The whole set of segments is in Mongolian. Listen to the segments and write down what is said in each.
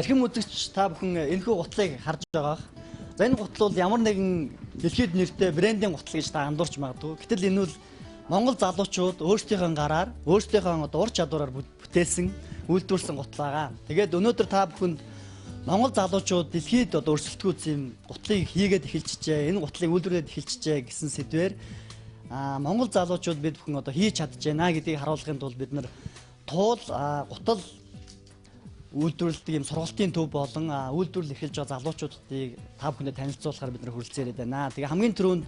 За эрхэм үзэгч та бүхэн энэхүү гутлыг харж байгаах. За энэ гутал бол ямар нэгэн дэлхийд нэртэй брендийн гутал гэж та андуурч магадгүй. Гэтэл энэ бол Монгол залуучууд өөрсдийнхөө гараар, өөрсдийнхөө одоо ур чадвараар бүтээсэн, үйлдвэрлэсэн гутал байгаа. Тэгээд өнөөдөр та бүхэнд Монгол залуучууд дэлхийд одоо өрсөлдөхүйц юм гутлыг хийгээд эхэлчихжээ. Энэ гутлыг үйлдвэрлээд эхэлчихжээ гэсэн сэдвээр Монгол залуучууд бид бүхэн одоо хийж чадж байна гэдгийг харуулахын тулд бид нар туул гутал үйлдвэрлэдэг юм сургалтын төв болон үйлдвэрлэл эхэлж байгаа залуучуудыг та бүхэндээ танилцуулахаар бид нар хүрэлцэн ирээд байна. Тэгээ хамгийн түрүүнд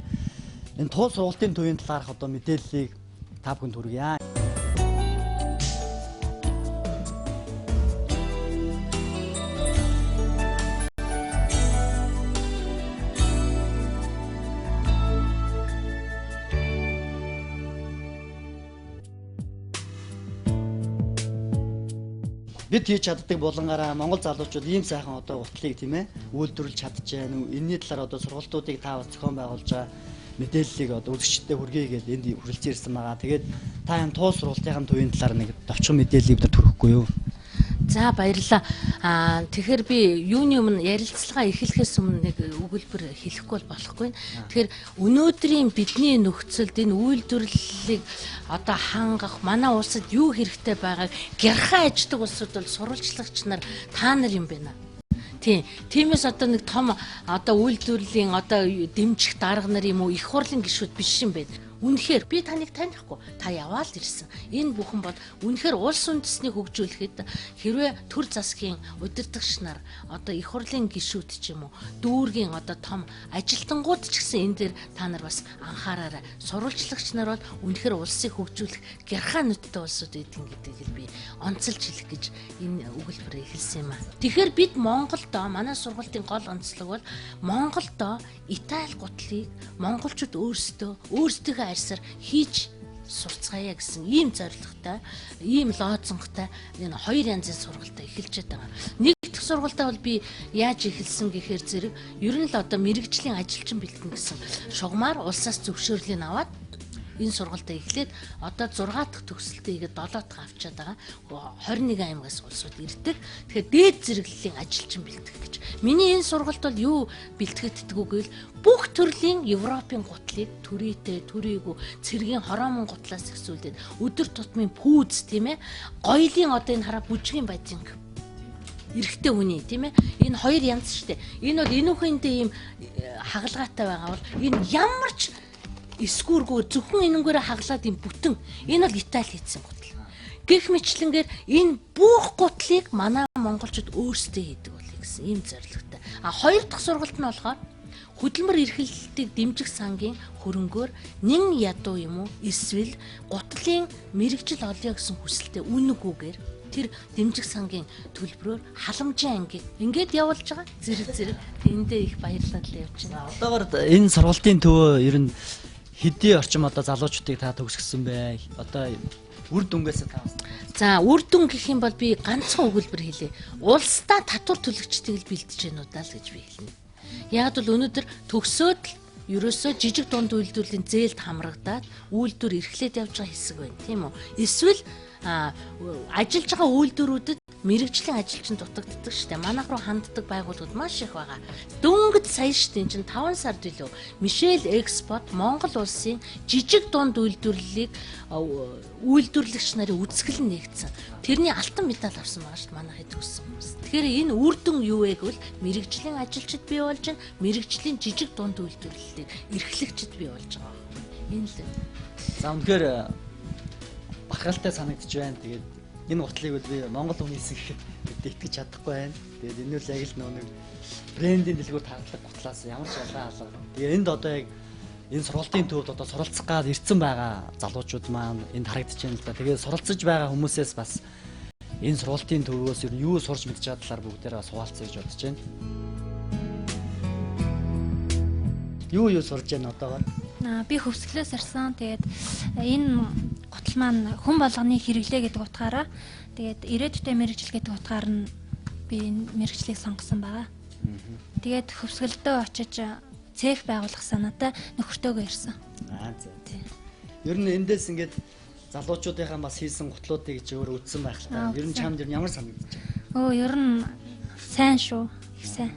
энэ туул сургалтын төвийн талаарх одоо мэдээллийг та бүхэнд хүргье. Бид хийж чаддаг болонгаараа Монгол залуучууд ийм сайхан одоо гутлыг тийм ээ үйлдвэрлэж чадж байна. Энэний талаар одоо сургалтуудыг та бас зохион байгуулж байгаа мэдээллийг одоо үзэгчдэд хүргэе гэж энд хүрэлцэн ирсэн байгаа. Тэгээд та энэ туул сургалтын төвийн талаар нэг товчхон мэдээллийг бид төрөхгүй юу? За баярлалаа. Тэгэхээр би юуны өмнө ярилцлага эхлэхээс өмнө нэг өгүүлбэр хэлэхгүй бол болохгүй. Тэгэхээр өнөөдрийн бидний нөхцөлд энэ үйлдвэрлэлийг одоо хангах манай улсад юу хэрэгтэй байгааг гярхаа аждаг улсууд бол сурвалжлагч нар та нар юм байна. Тийм. Тиймээс одоо нэг том одоо үйлдвэрлэлийн одоо дэмжих дарга нар юм уу их хурлын гишүүд биш юм байна. Үнэхээр би таныг танихгүй. Та яваал ирсэн. Энэ бүхэн бол үнэхээр улс үндэснийг хөгжүүлэхэд хэрвээ төр засгийн удирдагч нар одоо их хурлын гишүүд ч юм уу дүүргийн одоо том ажилтнууд ч гэсэн энэ дээр та нар бас анхаараарай. Сурвалжлагч нар бол үнэхээр улсыг хөгжүүлэх гярхаа нүдтэй улсууд байдаг гэдгийг би онцолж хэлэх гэж энэ өгүүлбэрээ эхэлсэн юм аа. Тэгэхээр бид Монголдо манай сургалтын гол онцлог бол Монголдо Итали гутлыг монголчууд өөрсдийнхөө арьсаар хийж сурцгаая гэсэн ийм зорилготой, ийм лозунгтай энэ хоёр янзын сургалтаа эхэлж байгаа. Нэг дэх сургалтаа бол би яаж эхэлсэн гэхээр зэрэг ер нь л одоо мэрэгжлийн ажилчин бэлтгэн гэсэн шугамар улсаас зөвшөөрлийг аваад энэ сургалтаа эхлээд одоо 6 дахь төгсөлтөө хийгээд 7 дахь авчаад байгаа. 21 аймагаас улсууд ирдэг. Тэгэхээр дээд зэрэглэлийн ажилчин бэлтгэх гэж. Миний энэ сургалт бол юу бэлтгэгддэг вэ гэвэл бүх төрлийн Европын гутлыг түрийтэй, түрийгүү, цэргийн хороомон гутлаас эхлүүлээд өдөр тутмын пүүз тийм ээ, гоёлын одоо энэ хараа бүжгийн бажинг эрэгтэй хүний тийм ээ. Энэ хоёр янз шүү дээ. Энэ бол энүүхэндээ ийм хагалгаатай байгаа бол энэ ямар ч эскүүргүй зөвхөн энэнгээр хаглаад юм бүтэн. Энэ бол Итали хийсэн гутал. Гэх мэтлэнгээр энэ бүх гутлыг манай монголчууд өөрсдөө хийдэг болъё гэсэн ийм зорилготой. А хоёр дахь сургалт нь болохоор хөдөлмөр эрхлэлтийг дэмжих сангийн хөрөнгөөр нэн ядуу юм уу эсвэл гутлын мэрэгжил олё гэсэн хүсэлтэд үнэгүйгээр тэр дэмжих сангийн төлбөрөөр халамжийн ангийг ингээд явуулж байгаа. Зэрэг зэрэг эндээ их баярлалаа л явж байна. Одоогор энэ сургалтын төвөө ер нь хэдий орчим одоо залуучуудыг та төгсгсөн бэ? Одоо үр дүнгээсээ та бас. За үр дүн гэх юм бол би ганцхан өгүүлбэр хэлье. Улсдаа татвар төлөгчдийг л бэлдэж гэнэ удаа л гэж би хэлнэ. Яг бол өнөөдөр төгсөөд л ерөөсөө жижиг дунд үйлдвэрлэлийн зээлд хамрагдаад үйлдвэр эрхлээд явж байгаа хэсэг байна, тийм үү? Эсвэл ажиллаж байгаа үйлдвэрүүдэд мэрэгжлийн ажилчин дутагддаг шүү дээ. Манайх руу ханддаг байгууллагууд маш их байгаа. Дөнгөж сая шүү дээ. Чин 5 сард билүү. Мишель Экспорт Монгол улсын жижиг дунд үйлдвэрлэлийг үйлдвэрлэгч нарын үзэсгэлэн нэгдсэн. Тэрний алтан медаль авсан байгаа шүү дээ. Манайхыг төгссөн хүмүүс. Тэгэхээр энэ үр дүн юу вэ гэвэл мэрэгжлийн ажилчид бий болж байна. Мэрэгжлийн жижиг дунд үйлдвэрлэлийг эрхлэгчид бий болж байгаа байхгүй. Энэ л. За үнэхээр бахархалтай санагдаж байна. Тэгээд энэ гутлыг бол би Монгол хүн хийсэн гэхэд бид итгэж чадахгүй байна. Тэгээд энэ үл яг л нэг брендийн дэлгүүр тардлаг гутлаас ямар ч ялгаа алга. Тэгээд энд одоо яг энэ сургалтын төвд одоо суралцах гад ирсэн байгаа залуучууд маань энд харагдаж байна л да. Тэгээд суралцж байгаа хүмүүсээс бас энэ сургалтын төвөөс ер нь юу сурч мэдж байгаа талаар бүгдээрээ бас хуваалцъя гэж бодож байна. Юу сурж байна одоогоор? Би хөвсгөлөөс ирсэн. Тэгээд энэ гутал маань хүн болгоны хэрэглээ гэдэг утгаараа тэгээд ирээдүйтэй мэрэгжил гэдэг утгаар нь би энэ мэрэгжлийг сонгосон байгаа. Тэгээд хөвсгөлдөө очиж цех байгуулах санаатай нөхөртөөгөө ирсэн. За. Ер нь эндээс ингээд залуучуудынхаа бас хийсэн гутлуудыг чи өөрөө үзсэн байх л та. Ер нь чамд ер нь ямар санагдаж байна? Ер нь Сайн шүү. Их сайн.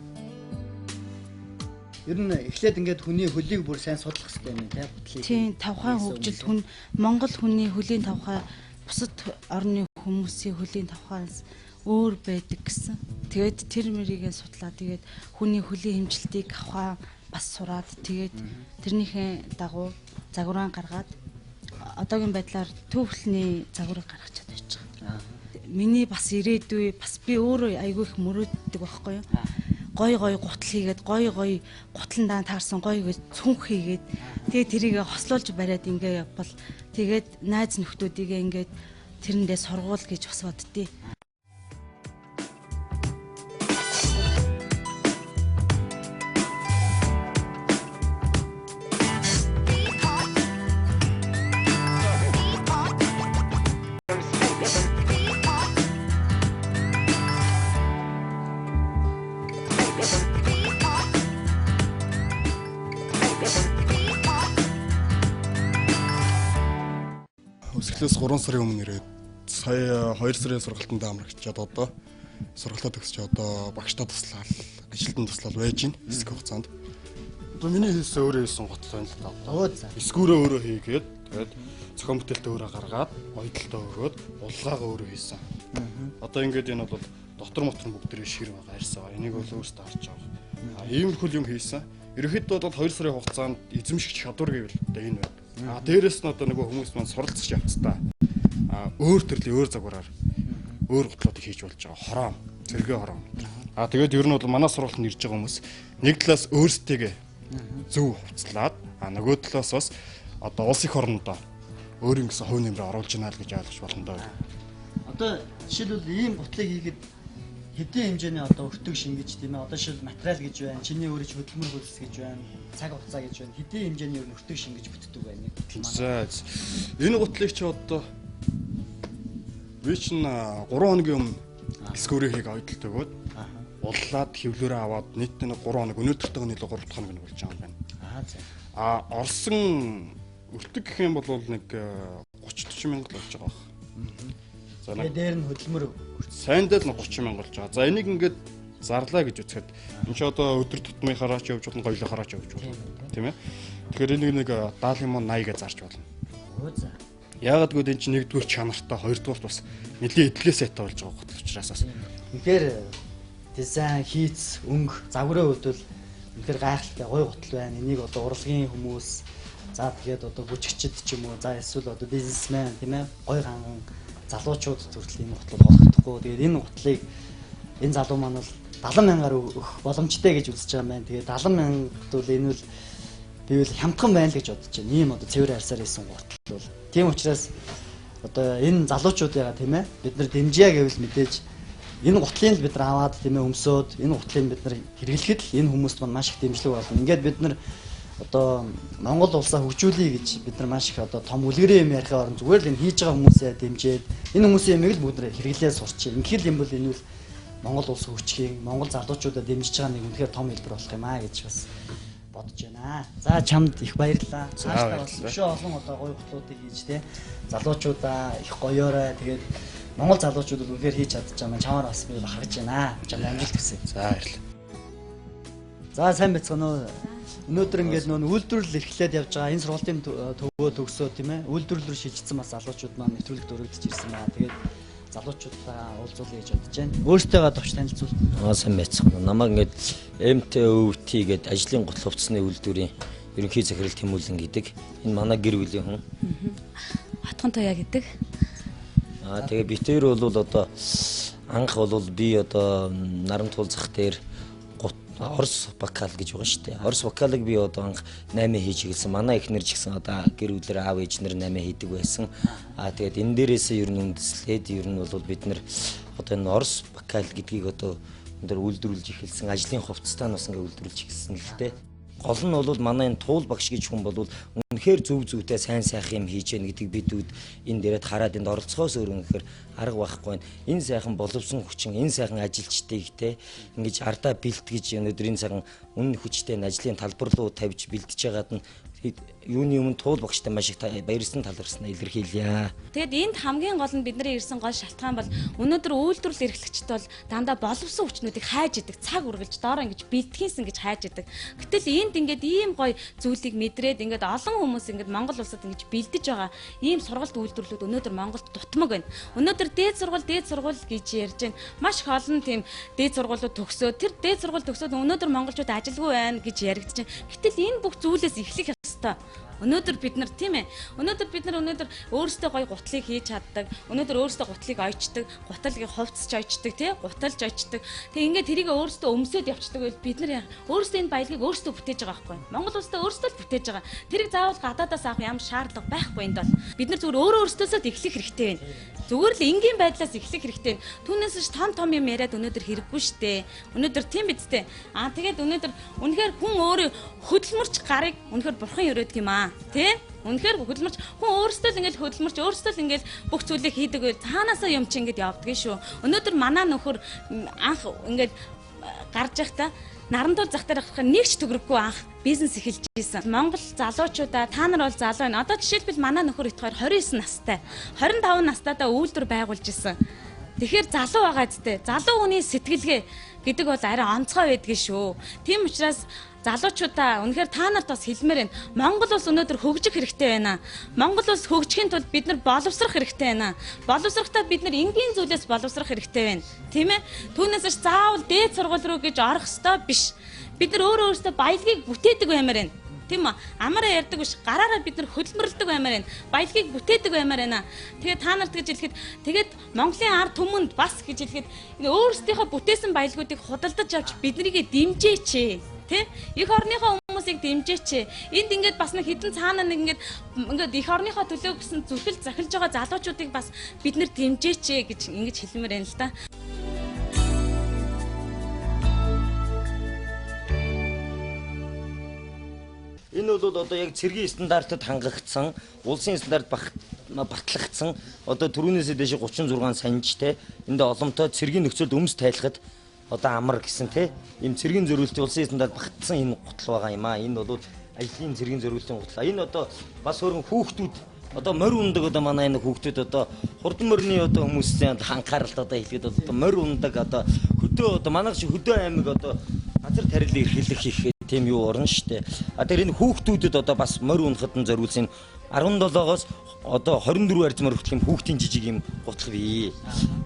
Ер нь эхлээд ингээд хүний хөлийг бүр сайн судлах хэрэгтэй юм тийм гутлыг. Тийм, тавхайн хөгжил хүн Монгол хүний хөлийн тавхай бусад орны хүмүүсийн хөлийн тавхайс өөр байдаг гэсэн. Тэгээд тэр мэрийгээ судлаа. Тэгээд хүний хөлийн хэмжилтийг авахаа бас сураад тэгээд тэрнийхээ дагуу загвараа гаргаад одоогийн байдлаар төвхлний загварыг гаргаж чадаж байгаа. Миний бас ирээдүй бас би өөрөө айгүй их мөрөөддөг байхгүй юу? Гой гой гутал хийгээд гой гой гутландаа таарсан гой гой цүнх хийгээд тэгээд тэрийг хослуулж бариад ингээ явбал тэгээд найз нөхдүүдийгээ ингээд тэрэндээ сургуул гэж бас боддتي. Өсгөлөөс 3 сарын өмнө ирээд сая 2 сарын сургалтанд амрагчаад одоо сургалтаа төгсч одоо багштаа туслаад ажилтан туслаад байж гин хэсэг хугацаанд. Одоо миний хийсэн өөрөө хийсэн гутал байна л да. Өө за. Эсгүүрээ өөрөө хийгээд тэгээд зохион бүтээлтээ өөрөө гаргаад ойдолтоо өгөөд улгаагаа өөрөө хийсэн. Одоо ингээд энэ бол дотор мотор бүгдээрээ шир байгаа арьс байгаа. Энийг бол өөрөөсөө харж байгаа. А иймэрхүү юм хийсэн. Ерөнхийдөө бол 2 сарын хугацаанд эзэмших чадвар гэвэл одоо энэ байна. А дээрэс нь одоо нөгөө хүмүүс маань суралцах явцдаа а өөр төрлийн өөр загвараар өөр гутлуудыг хийж болж байгаа. Хороом, цэргээ хороом. А тэгээд ер нь бол манай сургалтанд ирж байгаа хүмүүс нэг талаас өөрсдийгөө зөв хувцлаад а нөгөө талаас бас одоо улс их орондоо өөр ингэсэн хувь нэмрээ оруулж байна л гэж ойлгож болно доо. Одоо жишээлбэл ийм гутлыг хийхэд хэдийн хэмжээний одоо өртөг шингэж тийм ээ одоо жишээл материал гэж байна, чиний өөрийн хөдөлмөр хөлс гэж байна, цаг хугацаа гэж байна. Хэдийн хэмжээний ер нь өртөг шингэж бүтдэг байна нэг гутал маань. За энэ гутлыг чи одоо би чинь 3 хоногийн өмнө эсгүүрээ хийг ойдолт өгөөд уллаад хөвлөрөө аваад нийтдээ 3 хоног өнөөдөртөө нийлээ 3 дахь хоног нь болж байгаа юм байна. Аа за. А орсон өртөг гэх юм бол нэг 30 40 мянга л болж байгаа бах. За Тэгээ дээр нь хөдөлмөр сайндаа л 30 мянга болж байгаа. За энийг ингээд зарлаа гэж үзэхэд энэ ч одоо өдөр тутмынхаараа ч явж болно, гоёлынхаараа ч явж болно. Тийм ээ. Тэгэхээр энийг нэг 70 юм уу 80 гэж зарж болно. Өө за. Яагаад гэвэл энэ чинь нэгдүгээр чанартай, хоёрдугаарт бас нэлээд эдлгээ сайтай болж байгаа гутал учраас бас. Үнэхээр дизайн, хийц, өнгө, загварын хувьд бол үнэхээр гайхалтай гоё гутал байна. Энийг одоо урлагийн хүмүүс за тэгээд одоо бүжигчд ч юм уу, за эсвэл одоо бизнесмен тийм ээ гоё ханган залуучууд төрөл энэ гутлыг олохдохгүй. Тэгээд энэ гутлыг энэ залуу маань бол 70 мянгаар өгөх боломжтой гэж үзэж байгаа юм байна. Тэгээд 70 мянгад бол энэ бол би бол хямдхан байна л гэж бодож байна. Ийм одоо цэвэр арьсаар хийсэн гутал бол. Тийм учраас одоо энэ залуучууд яга тийм ээ бид нар дэмжиа гэвэл мэдээж энэ гутлын л бид нар аваад тийм ээ өмсөөд энэ гутлыг бид нар хэрэглэхэд л энэ хүмүүст маань маш их дэмжлэг болно. Ингээд бид нар одоо Монгол улсаа хөгжүүлье гэж бид нар маш их одоо том үлгэрийн юм ярихын оронд зүгээр л энэ хийж байгаа хүмүүсээ дэмжиж энэ хүмүүсийн юмыг л бүгд нар хэрэглээ сурчээ. Инхээр юм бол энэ үл Монгол улс хөгжихийн, Монгол залуучуудаа дэмжиж байгаа нэг үнэхээр том хэлбэр болох юм аа гэж бас бодож байна. За чамд их баярлалаа. Цаашдаа бас өшөө олон одоо гоё гутлуудыг хийж те залуучуудаа их гоёорой тэгээд Монгол залуучууд бол үнэхээр хийж чадчих юм. Чамаар бас би бахархаж байна. Чамд амжилт хүсье. За баярлалаа. За сайн байцгаана уу. Өнөөдөр ингээд нөө үйлдвэрлэл эрхлээд явж байгаа энэ сургалтын төвөө төгсөө тийм ээ. Үйлдвэрлэл рүү шилжчихсэн бас залуучууд маань нэвтрүүлэгт өргөдөж ирсэн байгаа. Тэгээд залуучуудаа уулзуулъя гэж бодож байна. Өөртөөгөө товч танилцуул. Аа сайн байцгаана. Намайг ингээд МТӨВТ гэдэг ажлын гутал хувцсны үйлдвэрийн ерөнхий захирал Тэмүүлэн гэдэг. Энэ манай гэр бүлийн хүн. Хотхон Туяа гэдэг. Аа тэгээ би тэр бол одоо анх бол би одоо Нарамтуул зах дээр Орос бакал гэж байгаа шүү дээ. Орос бакалыг би одоо анх 8 хийж эхэлсэн. Манай эхнэр ч гэсэн одоо гэр бүлээр аав ээж нар 8 хийдэг байсан. Аа тэгээд энэ дээрээсээ ер нь үндэслээд ер нь бол бид нар одоо энэ Орос бакал гэдгийг одоо өндөр үйлдвэрлэж эхэлсэн. Ажлын хувцастай нь бас ингээ үйлдвэрлэж эхэлсэн л дээ. Гол нь бол манай энэ Туул багш гэж хүн бол үнэхээр зөв зөвтэй сайн сайхан юм хийж яах гэдгийг бид үд энэ дээрээ хараад энд оролцохоос өөр үнэхээр арга байхгүй байна. Энэ сайхан боловсон хүчин, энэ сайхан ажилчдыг те ингэж ардаа бэлтгэж өнөөдөр энэ сайхан үнэн хүчтэй ажлын талбар руу тавьж бэлтэж байгаад нь Юуны өмнө Туул багштай маш их баярлсан талархснаа илэрхийлье. Тэгэд энд хамгийн гол нь бидний ирсэн гол шалтгаан бол өнөөдөр үйлдвэрлэл эрхлэгчд бол дандаа боловсон хүчнүүдийг хайж идэг, цаг үргэлж доороо ингэж бэлтгэнсэн гэж хайж идэг. Гэтэл энд ингээд ийм гоё зүйлийг мэдрээд ингээд олон хүмүүс ингээд Монгол улсад ингэж бэлдэж байгаа ийм сургалт үйлдвэрлэлүүд өнөөдөр Монголд дутмаг байна. Өнөөдөр дээд сургууль гэж ярьж байна. Маш их олон тийм дээд сургуулиуд төгсөөд тэр дээд сургууль төгсөөд өнөөдөр монголчууд ажилгүй байна гэж яригдж байна. Гэтэл энэ бүх зүйлээс эхлэх ёстой. Өнөөдөр бид нар тийм ээ. Өнөөдөр бид нар өнөөдөр өөрсдөө гоё гутлыг хийж чаддаг. Өнөөдөр өөрсдөө гутлыг ойчдаг, гуталгийг хувцсч ойчдаг, тий? Гуталж ойчдаг. Тэг ингээд тэрийг өөрсдөө өмсөд явцдаг байл бид нар өөрсдөө энэ баялагийг өөрсдөө бүтээж байгаа байхгүй. Монгол улсдаа өөрсдөө л бүтээж байгаа. Тэрийг заавал гадаадаас авах ямар шаардлага байхгүй энд бол. Бид нар зүгээр өөрөө өөрсдөөсөө л эхлэх хэрэгтэй байна. Зүгээр л энгийн байдлаас эхлэх хэрэгтэй байна. Түүнээс ч том том юм яриад өнөөдөр хэрэггүй штэ. Өнөөдөр тийм биз дээ. Аа тэгээд өнөөдөр үнэхээр хүн өөрөө хөдөлмөрч гарыг үнэхээр бурхан өрөөдөг юм аа. Тэ? Үнэхээр хөдөлмөрч хүн өөрсдөө л ингээл хөдөлмөрч өөрсдөө л ингээл бүх зүйлийг хийдэг байл цаанаасаа юм чи ингээд явдгийг шүү. Өнөөдөр манай нөхөр анх ингээд гарч явахдаа Нарантуул зах дээр гарах нэг ч төгрөггүй анх бизнес эхэлж ийсэн. Монгол залуучуудаа та нар бол залуу байна. Одоо жишээлбэл манай нөхөр итгэхээр 29 настай. 25 настайдаа үйлдвэр байгуулж исэн. Тэгэхээр залуу байгаа зү. Залуу хүний сэтгэлгээ гэдэг бол арай онцгой байдгийг шүү. Тийм учраас залуучуудаа үнэхээр та нарт бас хэлмээр байна. Монгол улс өнөөдөр хөгжих хэрэгтэй байна. Монгол улс хөгжихийн тулд бид нар боловсрох хэрэгтэй байна. Боловсрохдоо бид нар энгийн зүйлээс боловсрох хэрэгтэй байна. Тийм ээ? Түүнээс ч заавал дээд сургууль руу гэж орох ёстой биш. Бид нар өөрөө өөрсдөө баялагийг бүтээдэг баймаар байна. Тийм үү? Амаараа ярьдаг биш, гараараа бид нар хөдөлмөрлөдөг баймаар байна. Баялагийг бүтээдэг баймаар байна. Тэгээ та нарт гэж хэлэхэд тэгээд Монголын ард түмэнд бас гэж хэлэхэд энэ өөрсдийнхөө бүтээсэн баялагуудыг худалдаж авч биднийгээ дэмжээч. Тэ? Их орныхоо хүмүүсийг дэмжээч. Энд ингээд бас нэг хідэн цаана нэг ингээд их орныхоо төлөө гэсэн зүрхэл захилж байгаа залуучуудыг бас бид нэр дэмжээч гэж ингэж хэлмээр байна л да. Энэ бол одоо яг цэргийн стандартад хангагдсан, улсын стандарт батлагдсан одоо түрүүнээсээ дээш 36 санжтай энд оломтой цэргийн нөхцөлд өмс тайлахад одоо амар гэсэн те ийм цэргийн зөрүүлтийн улсын стандарт багтсан энэ гутал байгаа юм аа. Энэ бол ажлын цэргийн зөрүүлтийн гутал. Энэ одоо бас өөрөн хүүхдүүд одоо морь ундаг одоо манай энэ хүүхдүүд одоо хурдан морины одоо хүмүүсийн анхааралд одоо хэлэхэд одоо морь ундаг одоо хөдөө одоо манайх шиг хөдөө аймаг одоо газар тарил эрхлэх их тийм юу орно штэ. А тэр энэ хүүхдүүдэд одоо бас морь унахад нь зориулсан 17-оос одоо 24 арзмаар хүртэл юм хүүхдийн жижиг юм гутал бий.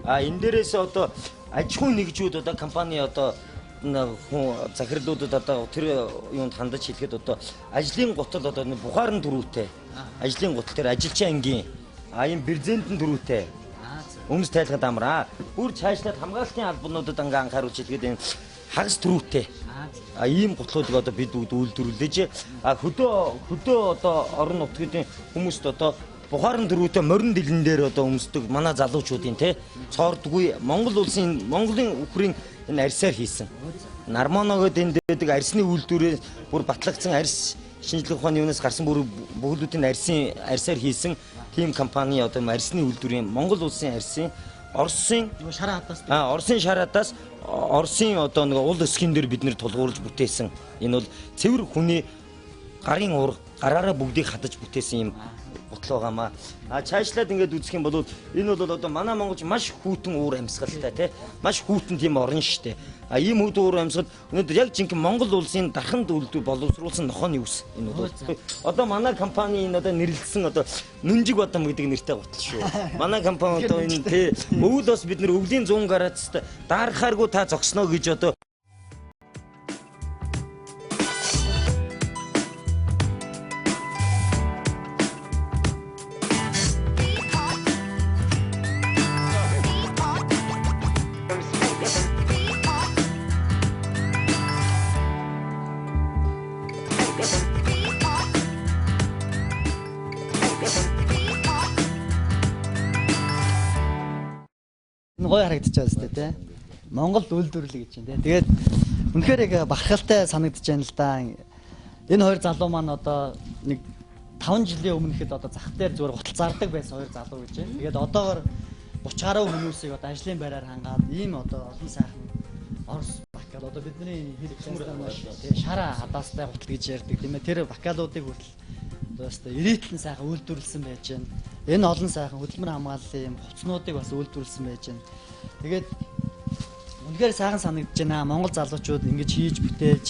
А энэ дээрээс одоо аж ахуйн нэгжүүд одоо компани одоо захирлуудад одоо тэр юунд хандаж хэлэхэд одоо ажлын гутал одоо бухаарн түрүүтэй ажлын гутал тэр ажилчин ангийн а ийм брезентэн түрүүтэй өмс тайлахад амар аа бүр цаашлаад хамгаалтын албануудад ингээ анхааруулж хэлэхэд энэ хагас түрүүтэй а ийм гутлуудыг одоо бид бүгд үйлдвэрлэж а хөдөө одоо орон нутгийн хүмүүст одоо бухаарн түрүүтэй морин дэлэн дээр одоо өмсдөг манай залуучуудын те цоордгүй Монгол улсын Монголын үхрийн энэ арьсаар хийсэн. Нармоногод энд байдаг арьсны үйлдвэрээс бүр батлагдсан арьс шинжлэх ухааны юунаас гарсан бүр бүхлүүдийн арьсын арьсаар хийсэн тийм компани одоо арьсны үйлдвэрийн Монгол улсын арьсын Оросын шар хадаас Оросын шар хадаас Оросын одоо нэг уул өсгийн дээр бид нэр тулгуурлаж бүтээсэн. Энэ бол цэвэр хүний гарын уур гараараа бүгдийг хадаж бүтээсэн юм гутал байгаамаа. А цаашлаад ингээд үзэх юм бол энэ бол одоо манай монголч маш хүйтэн уур амьсгалтай тий. Маш хүйтэн тийм орн штэ. А ийм хүйтэн уур амьсгал өнөөдөр яг жинхэнэ Монгол улсын дарханд үйлдвэр боловсруулсан нохооны үс энэ бол. Одоо манай компани энэ одоо нэрлэлсэн одоо Нүнжиг бадам гэдэг нэртэй гутал шүү. Манай компани одоо энэ тий өвөл бас бид нэр өвлийн 100 градуст даарахааргүй та зогсноо гэж одоо Гоё харагдаж байгаа зү тэ. Монгол үйлдвэрлэл гэж байна тэ. Тэгээд үнэхээр яг бахархалтай санагдаж байна л да. Энэ хоёр залуу маань одоо нэг 5 жилийн өмнөхэд одоо зах дээр зүгээр гутал зардаг байсан хоёр залуу гэж байна. Тэгээд одоогор 30 гаруй хүмүүсийг одоо ажлын байраар хангаад ийм одоо олон сайхан Орос бакал Бакал одоо бидний хэлэх тийм шараа хадаастай гутал гэж ярьдаг тийм ээ. Тэр бакалуудыг хүртэл одоо өстой ирээтлэн сайхан үйлдвэрлэсэн байж байна. Энэ олон сайхан хөдөлмөр хамгааллын юм хувцснуудыг бас үйлдвэрлэсэн байж байна. Тэгээд үнэхээр сайхан санагдаж байна. Монгол залуучууд ингэж хийж бүтээж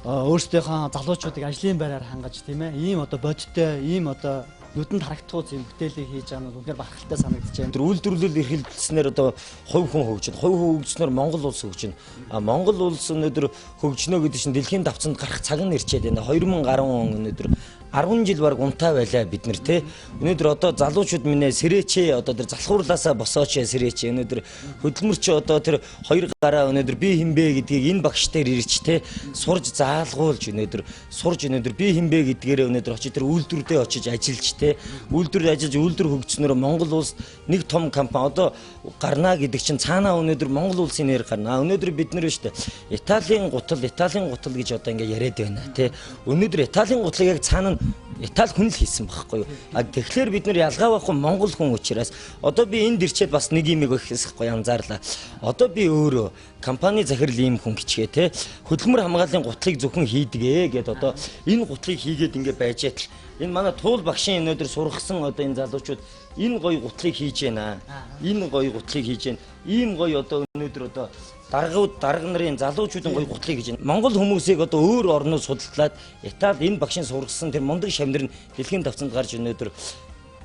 өөрсдийнхөө залуучуудыг ажлын байраар хангаж тийм ээ. Ийм одоо бодиттой, ийм одоо нүдэнд харагдах юм бүтээлийг хийж байгаа нь үнэхээр бахархалтай санагдаж байна. Тэр үйлдвэрлэл эрхэлснээр одоо хувь хүн хөгжинэ. Хувь хүн хөгжснөөр Монгол улс хөгжинэ. А Монгол улс өнөөдөр хөгжнө гэдэг чинь дэлхийн давцанд гарах цаг нь ирчээд байна. 2000 гаруй он өнөөдөр 10 жил бараг унтаа байлаа бид нэр те. Өнөөдөр одоо залуучууд минь сэрэчээ одоо тэр залхуурлаасаа босооч сэрэчээ. Өнөөдөр хөдөлмөрч одоо тэр хоёр гараа өнөөдөр би хинбэ гэдгийг энэ багш дээр ирж те сурж заалгуулж өнөөдөр сурж өнөөдөр би хинбэ гэдгээрээ өнөөдөр очиж тэр үйлдвэрдээ очиж ажиллаж те. Үйлдвэр ажиллаж үйлдвэр хөгжснөөр Монгол улс нэг том компани одоо гарнаа гэдэг чинь цаанаа өнөөдөр Монгол улсын нэр гарна. Өнөөдөр бид нэр шүү дээ. Италийн гутал, Италийн гутал гэж одоо ингээ яриад байна те. Өнөөдөр Италийн гутлыг яг цаана нь Итали хүн л хийсэн байхгүй юу? А тэгэхээр бид нар ялгаа байхгүй Монгол хүн учраас одоо би энд ирчээд бас нэг юм их гоё анзаарлаа. Одоо би өөрөө компани захирал ийм хүн гिचгээ те хөдөлмөр хамгааллын гутлыг зөвхөн хийдгээ гэд одоо энэ гутлыг хийгээд ингээ байж атал энэ манай туул багшийн өнөөдөр сургасан одоо энэ залуучууд энэ гоё гутлыг хийж байна. Энэ гоё гутлыг хийж байна. Ийм гоё одоо өнөөдөр одоо даргууд дарга нарын залуучуудын гоё гутлыг хийж байна. Монгол хүмүүсийг одоо өөр орнууд судаллаад Итали энэ багшийн сургасан тэр мундаг шавнар нь дэлхийн давцанд гарч өнөөдөр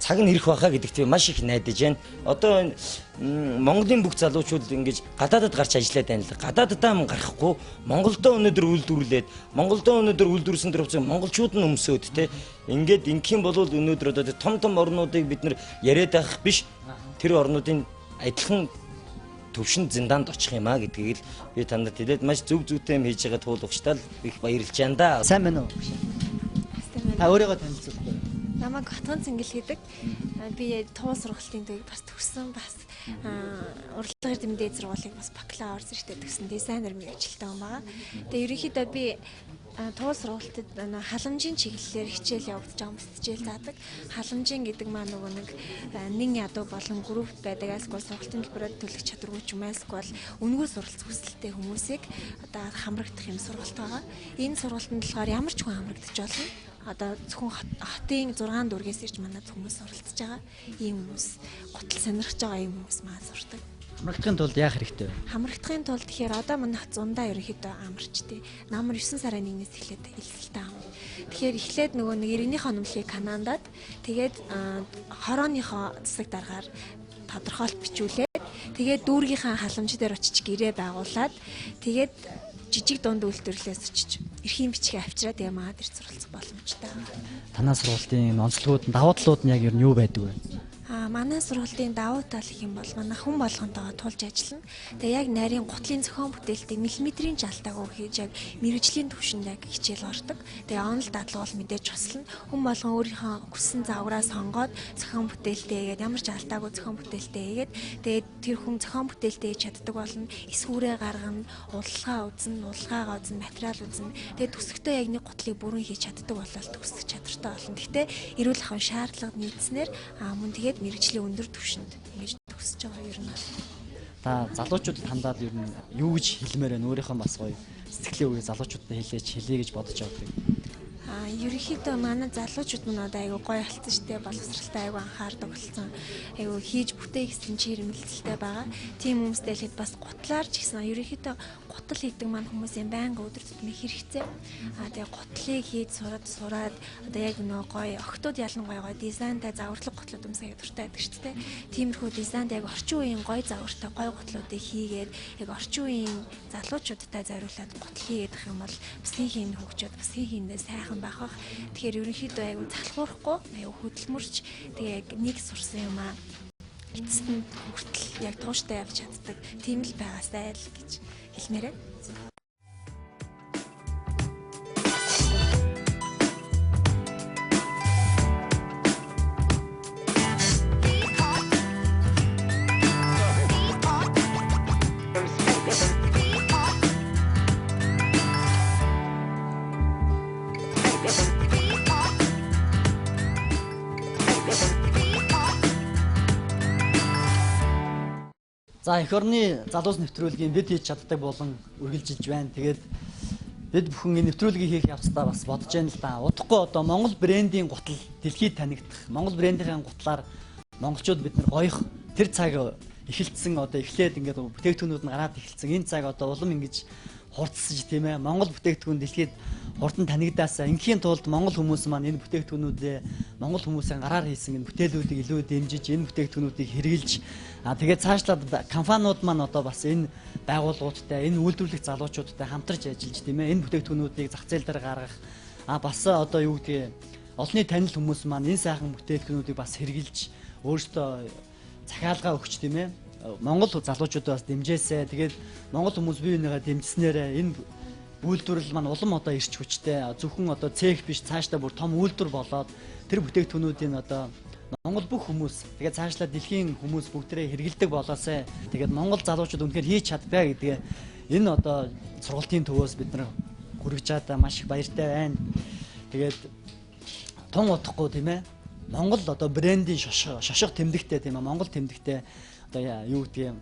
цаг нь ирэх байхаа гэдэгт би маш их найдаж байна. Одоо Монголын бүх залуучууд ингэж гадаадад гарч ажиллаад байна л. Гадааддаа мөн гарахгүй Монголдоо өнөөдөр үйлдвэрлээд, Монголдоо өнөөдөр үйлдвэрлэсэн тэр хувцас монголчууд нь өмсөөд те. Ингээд ингэх юм бол өнөөдөр одоо том том орнуудыг бид нар яриад байх биш. Тэр орнуудын адилхан төвшөнд зиндаанд очих юм а гэдгийг л би танад хэлээд маш зөв зүйтэй юм хийж байгаа туулгачтай л их баярлж байна да. Сайн байна уу? Та өөрийгөө танилцуулах. Намайг Батган Цэнгэл гэдэг. Би туул сургалтын төвийг бас төгссөн. Бас урлагийн эрдэмтдийн дээд сургуулийг бас бакалавр зэрэгтэй төгссөн дизайнер мэргэжилтэй хүн байгаа. Тэгээ ерөнхийдөө би туул сургалтад халамжийн чиглэлээр хичээл явагдаж байгаа юм хичээл заадаг. Халамжийн гэдэг маань нөгөө нэг нэн ядуу болон групп байдаг. Альсгүй сургалтын төлбөрөөр төлөх чадваргүй ч юм альсгүй бол үнэгүй суралцах хүсэлтэй хүмүүсийг одоо хамрагдах юм сургалт байгаа. Энэ сургалтанд болохоор ямар ч хүн хамрагдаж болно. Одоо зөвхөн хотын 6 дүүргээс ирж манай хүмүүс суралцж байгаа. Ийм хүмүүс гутал сонирхож байгаа ийм хүмүүс маа сурдаг. Хамрагдахын тулд яах хэрэгтэй вэ? Хамрагдахын тулд тэгэхээр одоо манай зундаа ерөнхийдөө амарчтэй. Намар 9 сарын 1-ээс эхлээд элсэлтээ ам. Тэгэхээр эхлээд нөгөө нэг иргэнийхээ номлогийг Канадад тэгээд хорооныхоо засаг даргаар тодорхойлт бичүүлээд тэгээд дүүргийнхаа халамж дээр очиж гэрээ байгуулад тэгээд жижиг дунд үйлдвэрлэлээс очиж эрхийн бичгээ авчираад тэгээ маад ирж суралцах боломжтой. Танаа сургалтын онцлогууд нь давуу талууд нь яг ер нь юу байдаг вэ? Манай сургалтын давуу тал гэх юм бол манай хүн болгонтойгоо тулж ажиллана. Тэгээ яг нарийн гутлын зохион бүтээлтэй миллиметрийн жалтаагүй хийж яг мэргэжлийн түвшинд яг хичээл ордог. Тэгээ онол дадлага бол мэдээж туслана. Хүн болгон өөрийнхөө хүссэн загвараа сонгоод зохион бүтээлтэй хийгээд ямар ч алдаагүй зохион бүтээлтэй хийгээд тэгээд тэр хүн зохион бүтээлтэй хийж чаддаг болно. Эсвүүрээ гаргана, уралгаа үзнэ, уралгаагаа үзнэ, материал үзнэ. Тэгээд төсөгтөө яг нэг гутлыг бүрэн хийж чаддаг болол төгсөх чадвартай болно. Гэхдээ эрүүл ахуйн шаардлага нийцснээр мөн тэгээд мэргэжлийн өндөр түвшинд ингэж төгсөж байгаа ер нь бол. Та залуучуудад хандаад ер нь юу гэж хэлмээр байна? Өөрийнхөө бас гоё сэтгэлийн үгийг залуучуудад хэлээч, хэлье гэж бодож явдаг. Ерөнхийдөө манай залуучууд мань одоо айгүй гоё болцсон шүү дээ. Боловсралтай айгүй анхаардаг болсон. Айгүй хийж бүтээх гэсэн чирэмэлцэлтэй байгаа. Тийм хүмүүстэй л хэд бас гутлаар ч гэсэн ерөнхийдөө гутал хийдэг маань хүмүүсийн байнга өдөр тутмын хэрэгцээ. Тэгээ гутлыг хийж сураад одоо яг нөгөө гоё охтууд ялангуяа гоё дизайнтай загварлаг гутлууд өмсөх дуртай байдаг шүү дээ. Тиймэрхүү дизайнд яг орчин үеийн гоё загвартай гоё гутлуудыг хийгээд яг орчин үеийн залуучуудтай зориулаад гутал хийгээд их юм бол бусдын хийнд хөгжөөд бусдын хийндээ сайхан байх бах. Тэгэхээр ерөнхийдөө айгүй залхуурахгүй, айгүй хөдөлмөрч тэгээ яг нэг сурсан юм аа эцэст нь хүртэл яг тууштай явж чаддаг тийм л байгаасай л гэж хэлмээр байна. За За эх орны залуус нэвтрүүлгийн бид хийж чаддаг болон үргэлжилж байна. Тэгээд бид бүхэн энэ нэвтрүүлгийг хийх явцдаа бас бодож байна л да. Удахгүй одоо Монгол брендийн гутал дэлхийд танигдах, Монгол брендийн гутлаар монголчууд бид нар гоёх тэр цаг эхэлсэн, одоо эхлээд ингээд бүтээгдэхүүнүүд нь гараад эхэлсэн. Энэ цаг одоо улам ингэж хурцсаж тийм ээ Монгол бүтээгдэхүүн дэлхийд хурдан танигдаасаа ингээхийн тулд Монгол хүмүүс маань энэ бүтээгдэхүүнүүдээ Монгол хүмүүсийн гараар хийсэн энэ бүтээлүүдийг илүү дэмжиж, энэ бүтээгдэхүүнүүдийг хэрэгжилж, тэгээд цаашлаад компаниуд маань одоо бас энэ байгууллагуудтай, энэ үйлдвэрлэх залуучуудтай хамтарч ажиллаж тийм ээ энэ бүтээгдэхүүнүүдийг зах зээл дээр гаргах, бас одоо юу гэдгийг олонний танил хүмүүс маань энэ сайхан бүтээгдэхүүнүүдийг бас хэрэгжилж өөрсдөө захиалгаа өгч тийм ээ Монгол залуучуудаа бас дэмжээсэ. Тэгээд Монгол хүмүүс бие биенийгээ дэмжснээрээ энэ үйлдвэрлэл маань улам одоо ирч хүчтэй, зөвхөн одоо цех биш цаашдаа бүр том үйлдвэр болоод тэр бүтээгдэхүүнүүдийн одоо Монгол бүх хүмүүс, тэгээд цаашлаа дэлхийн хүмүүс бүгдээрээ хэрэгэлдэг болоосай. Тэгээд Монгол залуучууд үнэхээр хийж чаддгаа гэдгээ энэ одоо сургалтын төвөөс бид нар хүргэж чадаа маш их баяртай байна. Тэгээд тун удахгүй тийм ээ Монгол одоо брендийн шошго тэмдэгтэй тийм ээ Монгол тэмдэгтэй одоо юу гэдгийг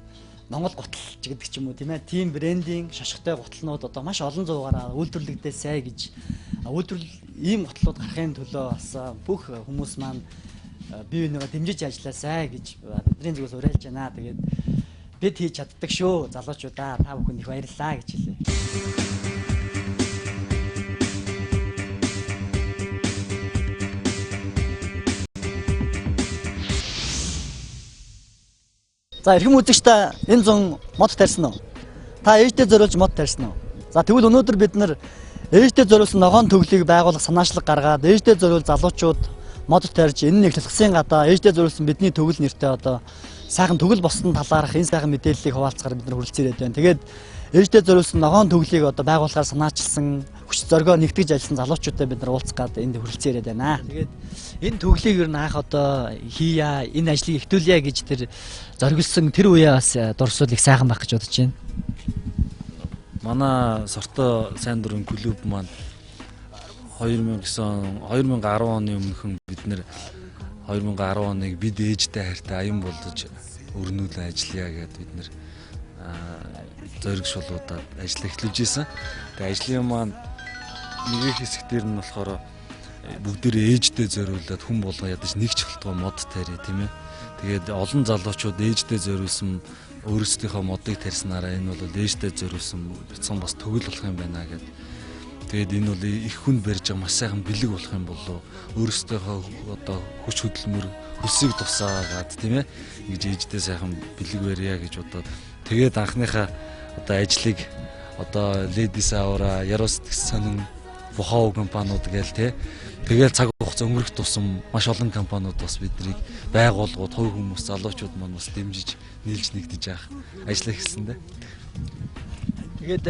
Монгол гутал ч гэдэг ч юм уу тийм ээ тийм брендийн шошготой гутлнууд одоо маш олон зуугаараа үйлдвэрлэгдээсэй гэж, үйлдвэрлэл ийм гутлууд гарахын төлөө бас бүх хүмүүс маань бие биенийгээ дэмжиж ажилласай гэж бидний зүгээс уриалж байна. Тэгээд бид хийж чаддаг шүү залуучуудаа, та бүхэнд их баярлалаа гэж хэлье. За эрхэм үзэгч та энэ зун мод тарьсан уу? Та ээжтэй зориулж мод тарьсан уу? За тэгвэл өнөөдөр бид нар ээжтэй зориулсан ногоон төглийг байгуулах санаачлаг гаргаад ээжтэй зориул залуучууд мод тарьж энэ нэг талхсын гадаа ээжтэй зориулсан бидний төгөл нэртэй одоо сайхан төгөл боссон талаарх энэ сайхан мэдээллийг хуваалцахаар бид нар хүрэлцэн ирээд байна. Тэгээд ээжтэй зориулсан ногоон төглийг одоо байгуулахаар санаачилсан хүч зоригоо нэгтгэж ажилласан залуучуудтай бид нар уулзах гад энд хүрэлцэн ирээд байна. Тэгээд энэ төглийг ер нь анх одоо хийя, энэ ажлыг эхлүүлье гэж тэр зориглосон тэр үеэ бас дурсвал их сайхан байх гэж бодож байна. Манай Сорто сайн дурын клуб маань 2009 он 2010 оны өмнөхөн бид нэр 2010 оныг бид ээжтэй хайртай аян болгож өрнүүлэн ажиллая гэдээ бид нэр зориг шулуудаад ажил эхлүүлж исэн. Тэгээ ажлын маань нэг хэсэг дээр нь болохоор бүгдээрээ ээжтэй зориулаад хүн болгон ядаж нэг ч болтгоо мод тарья тийм ээ. Тэгээд олон залуучууд ээжтэй зориулсан өөрсдийнхөө модыг тарьснараа энэ бол ээжтэй зориулсан бяцхан бас төгөл болох юм байна гэд. Тэгээд энэ бол их хүнд барьж байгаа маш сайхан бэлэг болох юм болов. Өөрсдийнхөө одоо хүч хөдөлмөр хөлсийг тусаагаад тийм ээ ингэж ээжтэй сайхан бэлэг барья гэж бодоод тэгээд анхныхаа одоо ажлыг одоо Ladies Aura, Яруу сэтгэл сонин, Бохоо компаниуд гээл те. Тэгэл цаг хугацаа өнгөрөх тусам маш олон компаниуд бас биднийг байгууллагууд, хувь хүмүүс, залуучууд маань бас дэмжиж, нийлж нэгдэж яах ажил эхэлсэн дээ. Тэгээд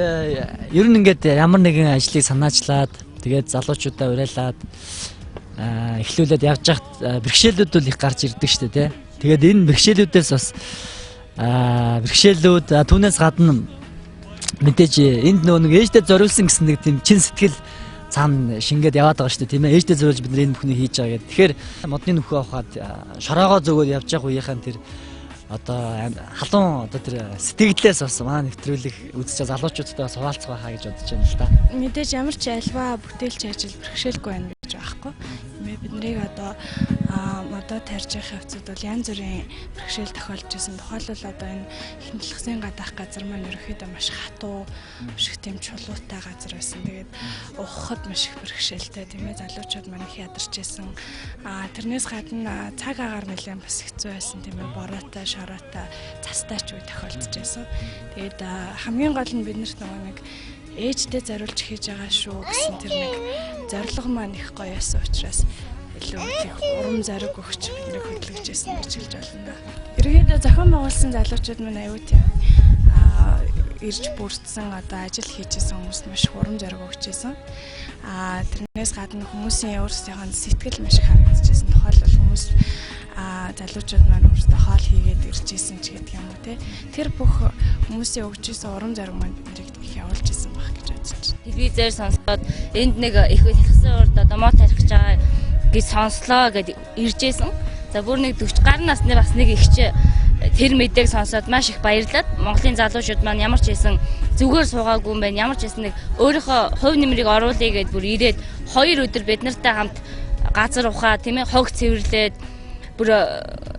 ер нь ингээд ямар нэгэн ажлыг санаачлаад тэгээд залуучуудаа уриалаад эхлүүлээд явж байхад бэрхшээлүүд бол их гарч ирдэг шүү дээ, тэ. Тэгээд энэ бэрхшээлүүдээс бас бэрхшээлүүд түүнээс гадна мэдээж энд нөө нэг ээжтэй зориулсан гэсэн нэг тийм чин сэтгэл цаана шингээд яваад байгаа шүү дээ, тийм ээ. Ээжтэй зориулж бид нар энэ бүхнийг хийж байгаа гэдэг. Тэгэхээр модны нөхөө авахад шороогоо зөгөөд явж байгаа үеийнхэн тэр одоо халуун одоо тэр сэтгэлдээс бас манай нэвтрүүлэг үзэж залуучуудтай бас хуваалцах байхаа гэж бодож байна л да. Мэдээж ямар ч альва бүтээлч ажил бэрхшээлгүй байна гэж байхгүй. Бид нарыг одоо модоо тарьж явах явцад бол янз бүрийн бэрхшээл тохиолдож байсан. Тухайлбал одоо энэ хэмнэлхсийн гадаах газар маань ерөнхийдөө маш хатуу, маш их тийм чулуутай газар байсан. Тэгээд ухахад маш их бэрхшээлтэй, тийм ээ, залуучууд маань их ядарч байсан. Тэрнээс гадна цаг агаар нэлээд бас хэцүү байсан, тийм ээ, бороотой, шороотой, цастай ч үе тохиолдож байсан. Тэгээд хамгийн гол нь бид нарт нөгөө нэг ээжтэй зориулж хийж байгаа шүү гэсэн тэр нэг зорилго маань их гоё байсан учраас илүү их урам зориг өгч биднийг хөдөлгөж байсан гэж хэлж байна да. Ерөнхийдөө зохион байгуулсан залуучууд маань аюу тийм ирж бүрдсэн одоо ажил хийж исэн хүмүүст маш их урам зориг өгч байсан. Тэрнээс гадна хүмүүсийн өөрсдийнхөө сэтгэл маш их харагдчихсэн. Тухайлбал хүмүүс залуучууд маань өөрсдөө хоол хийгээд ирж исэн ч гэдэг юм уу те. Тэр бүх хүмүүсийн өгч исэн урам зориг маань биднийг их явуулж исэн байх гэж бодож байна. Телевизээр сонсоод энд нэг их хэлсэн урд одоо мод тарих гэж байгаа гэж сонслоо гэд ирж исэн. За бүр нэг 40 гаруй насны бас нэг ихч Тэр мэдээг сонсоод маш их баярлаад Монголын залуучууд маань ямар ч байсан зүгээр суугаагүй юм байна. Ямар ч байсан нэг өөрийнхөө хувь нэмрийг оруулъя гэдээ бүр ирээд 2 өдөр бид нартай хамт газар ухаа, тийм ээ, хог цэвэрлээд бүр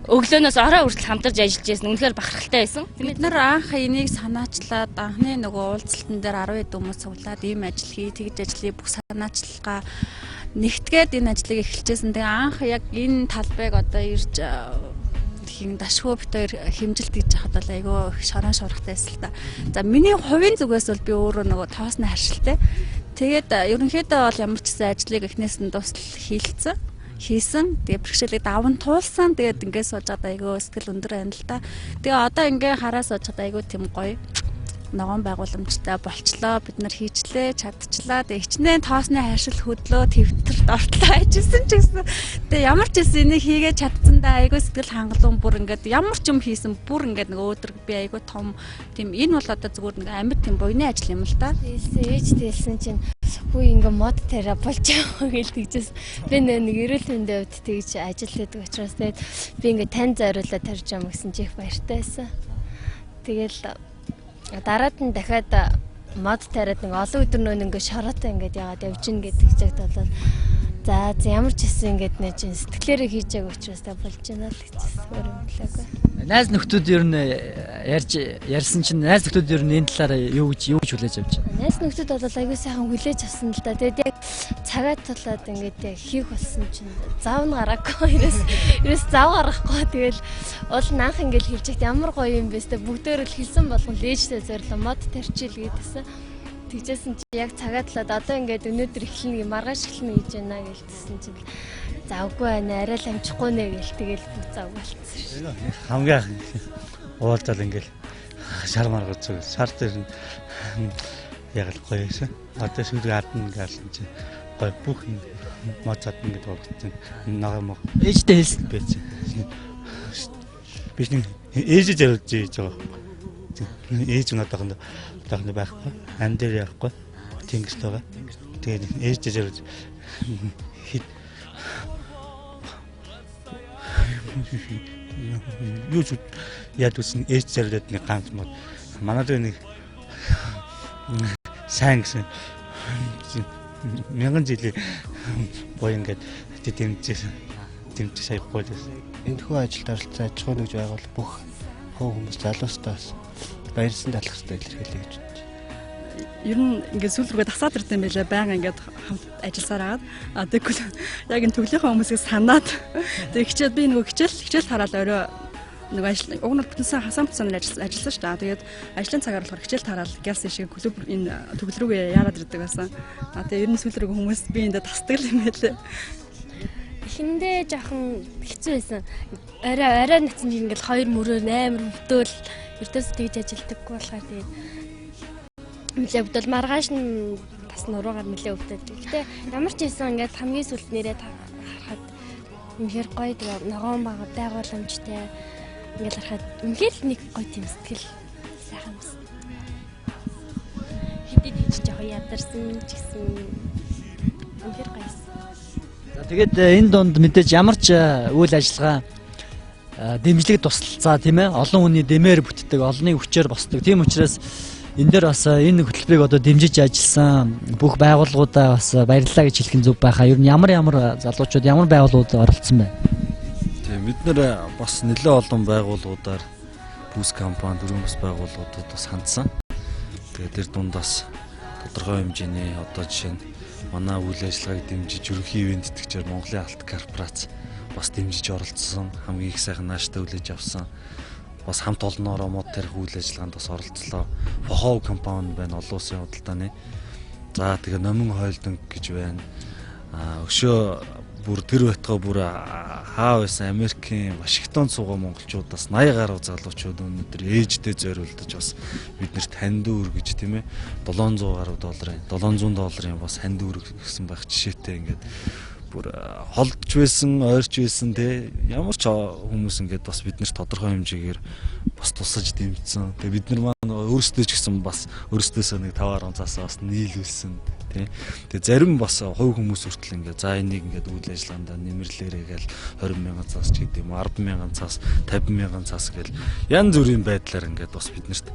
өглөөнөөс орой хүртэл хамтарч ажиллаж байсан. Үнэхээр бахархалтай байсан. Бид нар анх энийг санаачлаад анхны нөгөө уулзалтан дээр 10 хэд хүмүүс цуглаад ийм ажил хий, тэгж ажил хий бүх санаачилгаа нэгтгээд энэ ажлыг эхэлжсэн. Тэгээ анх яг энэ талбайг одоо ирж хин дашгүй бит хоёр хэмжилт гэж яхад бол айгүй их шорон шуургатай байсан л та. За миний хувийн зүгээс бол би өөрөө нөгөө тоосны харшилтай. Тэгээд ерөнхийдөө бол ямар ч гэсэн ажлыг эхнээс нь дуустал хийлцсэн хийсэн. Тэгээ бэрхшээлийг даван туулсан. Тэгээд ингээд сууж байгаа айгүй сэтгэл өндөр байна л та. Тэгээ одоо ингээ хараа сууж байгаа айгүй тийм гоё ногоон байгууламжтай болчлоо. Бид нар хийчлээ, чадчлаа. Тэгээ хичнээн тоосны харшил хөдлөө твтэрт ортлоо ажилласан ч гэсэн. Тэгээ ямар ч гэсэн энийг хийгээ чадсандаа айгүй сэтгэл хангалуун бүр ингээд ямар ч юм хийсэн бүр ингээд нэг өөдрөг би айгүй том тийм энэ бол одоо зүгээр нэг амьд тийм буйны ажил юм л та. Хэлсэн ээж хэлсэн чинь хүү ингээ мод тариа болж байгаа гэж тэгжээс би нэг эрүүл мэндийн хувьд тэгж ажил хийдэг учраас тэгээд би ингээ тань зориулаад тарьж юм гэсэн чи их баяртай байсан. Тэгэл дараад нь дахиад мод тариад нэг олон өдөр нөө ингээ шороотой ингээд яагаад явж гин гэдэг чигт бол за ямар ч гэсэн ингээд нэ чинь сэтгэлээрээ хийж байгаа учраас та болж байна л гэжсэн өөр юм хэлээгүй. Найз нөхдүүд ер нь ярьж ярьсан чинь найз нөхдүүд ер нь энэ талаар юу гэж хүлээж авч байна? Найз нөхдүүд бол аягүй сайхан хүлээж авсан л да. Тэгээд яг цагаа тулаад ингээд яг хийх болсон чинь зав нь гараагүй. Ерөөс зав гаргахгүй. Тэгэл уул нь анх ингээд хэлж яхад ямар гоё юм бэ сте бүгдээр л хэлсэн болгон лээжтэй зорилоо мод тарчил гэдсэн. Тэгжсэн чи яг цагаа талаад одоо ингээд өнөөдөр эхлэнэ маргааш эхлэнэ гэж байна гэлтсэн чинь завгүй байна арай л амжихгүй нэ гэл тэгэл бүх зав болцсон шүү. Хамгийн уулзал ингээд шар маргаж зүг шар дээр яг л гоё байсан. Одоо сүүлд хардна гэсэн чинь гоё бүх моцод ингээд ургацсан. Нага мог. Ээжтэй хэлсэн байсан. Би нэг ээжээ зориулж хийж байгаа. Ээж надад одоохондоо байхгүй. Ам дээр явахгүй. Тэнгэрт байгаа. Тэгээд ээжээ зориулж хэд юу ч яад үсэн ээж зориулаад нэг ганц мод. Манай дээр нэг сайн гэсэн мянган жилийн боо ингээд дэмжсэн. Дэмжиж саяхгүй байсан. Энэхүү ажилд оролцсон аж ахуйн нэгж байгуул бүх хүмүүс залуустаа бас баярсан талах хэрэгтэй илэрхийлье гэж бодож. Ер нь ингээд сүүл рүүгээ тасаад ирсэн юм байлаа. Баян ингээд хамт ажилласаар агаад. А тэгвэл яг энэ төглийнхээ хүмүүсийг санаад тэг хичээл би нөгөө хичээл тараал орой нөгөө ажил уг нь бүтэн сан хасан бүтсэн ажилласан шүү дээ. Тэгээд ажлын цагаар болохоор хичээл тараал гялс шиг клуб энэ төглө рүүгээ яарад ирдэг байсан. А тэгээ ер нь сүүл рүүгээ хүмүүс би эндээ тасдаг юм байлээ. Эхэндээ жоохон хэцүү байсан. Орой натсан чинь ингээл хоёр мөрөөр амар өвдөөл ердөөс тэгж ажилдаггүй болохоор тэгээд нэлээ өвдөөл маргааш нь бас нуруугаар нэлээ өвдөөл. Гэтэ ямар ч байсан ингээд хамгийн сүүлд нэрээ харахад үнэхээр гоё тэгээ ногоон байгууламжтай ингээл харахад үнэхээр л нэг гоё тийм сэтгэл сайхан бас. Хэдий тийч жоохон ядарсан ч гэсэн үнэхээр гоё байсан. За тэгээд энэ дунд мэдээж ямар ч үйл ажиллагаа дэмжлэг тусалцаа тийм ээ олон хүний дэмээр бүтдэг, олонний хүчээр босдог. Тийм учраас энэ дээр бас энэ хөтөлбөрийг одоо дэмжиж ажилласан бүх байгууллагуудаа бас баярлалаа гэж хэлэх нь зөв байхаа. Ер нь ямар залуучууд ямар байгууллагууд оролцсон бэ? Тийм бид нэр бас нэлээд олон байгууллагуудаар бүс компани, дөрвөн бас байгууллагуудад бас хандсан. Тэгээд тэр дунд бас тодорхой хэмжээний одоо жишээ нь манай үйл ажиллагааг дэмжиж ерөнхий ивент тэтгэгчээр Монголын алт корпорац бас дэмжиж оролцсон. Хамгийн их сайхан нааштай хүлээж авсан. Бас хамт олноороо мод тарих үйл ажиллагаанд бас оролцлоо. Фохов компани байна олон улсын худалдааны. За тэгээ Номин хойлдон гэж байна. Өшөө бүр тэр байтгаа бүр хаа байсан Америкийн Вашингтонд суугаа монголчуудаас 80 гаруй залуучууд өнөөдөр ээждээ зориулдаж бас биднэрт хандив өргөж тийм ээ 700 гаруй долларын 700 долларын бас хандив өргөсөн байх жишээтэй ингээд бүр холдж байсан, ойрч байсан те ямар ч хүмүүс ингээд бас биднэрт тодорхой хэмжээгээр бас тусаж дэмжсэн. Тэгээ бид нар маань өөрсдөө ч гэсэн бас өөрсдөөсөө нэг 5 10 цаасаа бас нийлүүлсэн тий. Тэгээ зарим бас хувь хүмүүс хүртэл ингээ за энийг ингээд үйл ажиллагаандаа нэмэрлээрэй гээл 20 мянган цаас ч гэдэг юм 10 мянган цаас 50 мянган цаас гээл янз бүрийн байдлаар ингээд бас биднэрт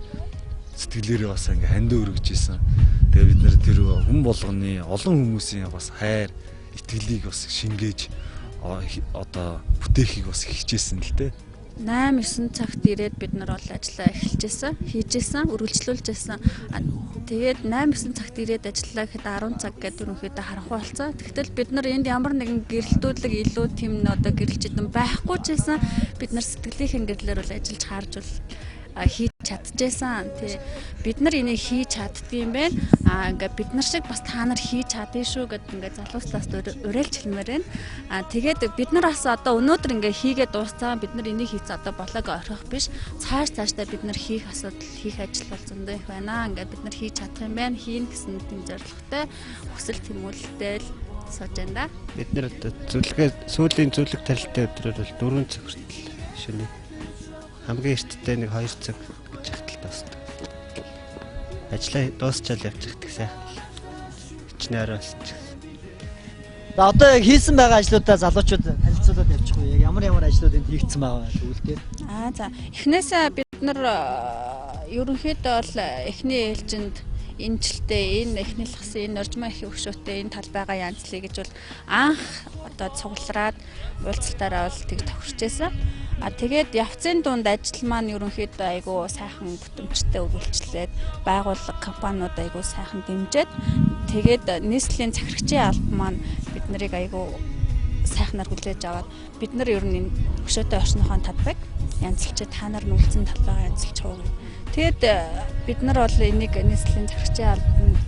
сэтгэлээрээ бас ингээ хандив өргөж исэн. Тэгээ бид нэр тэр хүн болгоны олон хүмүүсийн бас хайр итгэлийг бас шингээж одоо бүтээхийг бас хичээсэн л дээ. 8 9 цагт ирээд бид нар бол ажиллаа эхэлжсэн, хийжсэн, үргэлжлүүлжсэн. Тэгээд 8 9 цагт ирээд ажиллаа гэхэд 10 цаг гэдэг ерөнхийдөө харанхуй болсон. Тэгтэл бид нар энд ямар нэгэн гэрэлтүүлэг илүү тийм одоо гэрэлжидэн байхгүй ч байсан бид нар сэтгэлийнхэн гэрлээр бол ажиллаж харж бол хийж чадчихсан. Тий. Бид нар энийг хийж чаддгийм байх. Аа ингээ бид нар шиг бас та нар хийж чадна шүү гэд ингээ залууслаас уриалж хэлмээр байна. Аа тэгээд бид нар бас одоо өнөөдөр ингээ хийгээд дууссан. Бид нар энийг хийц одоо болоог орхих биш. Цааш цаашдаа бид нар хийх асуудал, хийх ажил бол зөндөө их байна. Ингээ бид нар хийж чадах юм байна. Хийн гэсэн тийм зорилготой хүсэл тэмүүлэлтэй л сууж байна да. Бид нар одоо зүлгээ сүүлийн зүлэг тарилтын өдрөөр бол 4 цаг хүртэл шөнө хамгийн эрттэй нэг 2 цаг гэж хатал дуусдаг. Ажлаа дуусчаал явчихдаг сайхан. Хичнээн орой болчих. За одоо яг хийсэн байгаа ажлуудаа залуучууд танилцуулаад явчих уу? Яг ямар ямар ажлууд энд хийгдсэн байгаа тэгвэл дээр. Аа за эхнээсээ бид нар ерөнхийдөө бол эхний ээлжинд энэ жилдээ энэ эхний лахсан энэ оржмаа их өгшөөтэй энэ талбайгаа янзлая гэж бол анх одоо цуглараад уулзалтаараа бол тэг тохирчээсэн. А тэгээд явцын дунд ажил маань ерөнхийдөө айгүй сайхан бүтэмжтэй үргэлжлээд байгууллага компаниуд айгүй сайхан дэмжиж тэгээд нийслэлийн захирагчийн алба маань бид нарыг айгүй сайхнаар хүлээж аваад бид нар ер нь энэ өшөөтэй орчныхоо талбайг янзлж та нар нүлцэн талбайгаа янзлж хуу гэв. Тэгээд бид нар бол энийг нийслэлийн захирагчийн албанд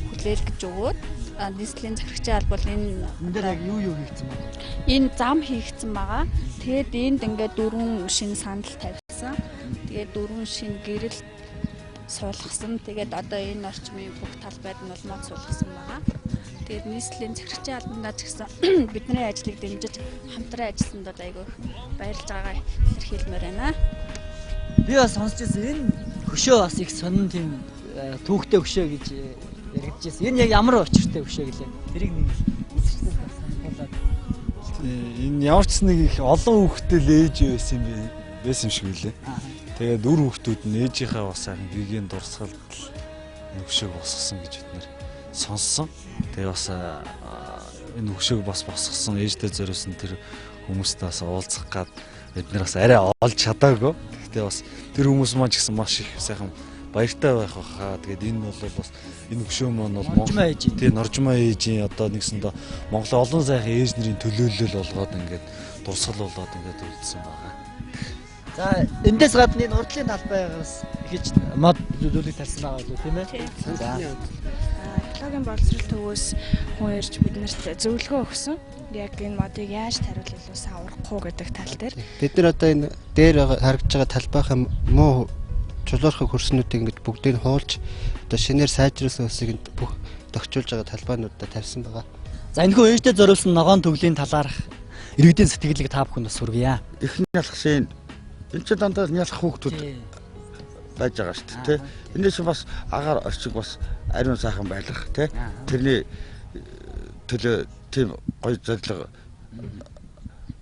хүлээл гэж өгөөд нийслэлийн захирагчийн алба бол энэ дээр яг юу юу хийгдсэн бэ? Энэ зам хийгдсэн байгаа. Тэгээд энд ингээд 4 шинэ сандал тавьсан. Тэгээд 4 шинэ гэрэл суулгасан. Тэгээд одоо энэ орчмын бүх талбайд нь бол мод суулгасан байгаа. Тэгээд нийслэлийн захирагчийн албандаа ч гэсэн бидний ажлыг дэмжиж хамтран ажилласанд бол айгүй баярлж байгаагаа илэрхийлмээр байна. Би бас сонсч ирсэн энэ хөшөө бас их сонин тийм түүхтэй хөшөө гэж яригдчихсэн. Энэ яг ямар учиртай хөшөө гэлээ? Тэрийг нэг үзэгчдээс бас сануулад. Энэ ямар ч нэг их олон хүүхдтэй л ээж байсан юм байсан юм шиг үлээ. Тэгээд үр хүүхдүүд нь ээжийнхээ бас сайхан гэгээн дурсгалд энэ хөшөөг босгосон гэж бид нэр сонссон. Тэгээ бас энэ хөшөөг бас босгосон ээжтэй зориулсан тэр хүмүүстэй бас уулзах гад бид нар бас арай олж чадаагүй. Гэхдээ бас тэр хүмүүс маань ч гэсэн маш их сайхан баяртай байх баха. Тэгээд энэ бол бас энэ хөшөө маань бол Норжмаа ээжийн. Тий, Норжмаа ээжийн одоо нэгсэндээ Монголын олон сайхан ээж нарын төлөөлөл болгоод ингээд дурсгал болоод ингээд үлдсэн байгаа. За эндээс гадна энэ урдлын талбайгаас ихэж мод зүйлийг тарьсан байгаа юу тийм ээ? За. Экологийн боловсрол төвөөс хүн ирж биднэрт зөвлөгөө өгсөн. Яг энэ модыг яаж тариул илүү сайн ургах уу гэдэг тал дээр. Бид нар одоо энэ дээр харагдж байгаа талбайхаа муу чулуурхаг хөрснүүдийг ингэж бүгдийг нь хуулж одоо шинээр сайжруулсан өсийг бүх тохижуулж байгаа талбайнуудаа тавьсан байгаа. За энэхүү ээжтэй зориулсан ногоон төглийн талаарх иргэдийн сэтгэлийг та бүхэнд бас хүргье. Эхний ялахсын энэ ч дандаа ялах хүүхдүүд байж байгаа шүү дээ, тэ. Энэс бас агаар орчиг бас ариун сайхан байлгах, тэ. Тэрний төлөө тийм гоё зорилго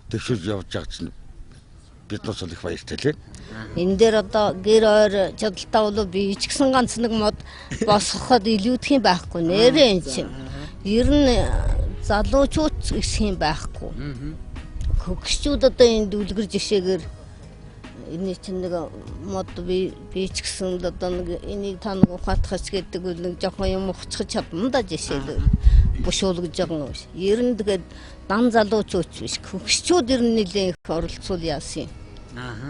дэвшүүлж явж байгаа чинь биднээс бол их баяртай лээ. Энэ дээр одоо гэр ойр чадaltaа болов би ч гэсэн ганц нэг мод босгоход илүүдх юм байхгүй нэрээ эн чинь. Ер нь залуучууд гэх юм байхгүй. Хөгшчүүд одоо энэ дүлгэр жишээгээр энэ чинь нэг мод би ч гэсэн л одоо нэг энийг та нэг ухаатгах гэдэг үл нэг жоохон юм ухчих чадна да жишээлбэл бушуулгаж байгаа юм биш. Ер нь тэгээд дан залуучууд биш. Хөгшчүүд ер нь нэлээд их оролцуул яасан юм.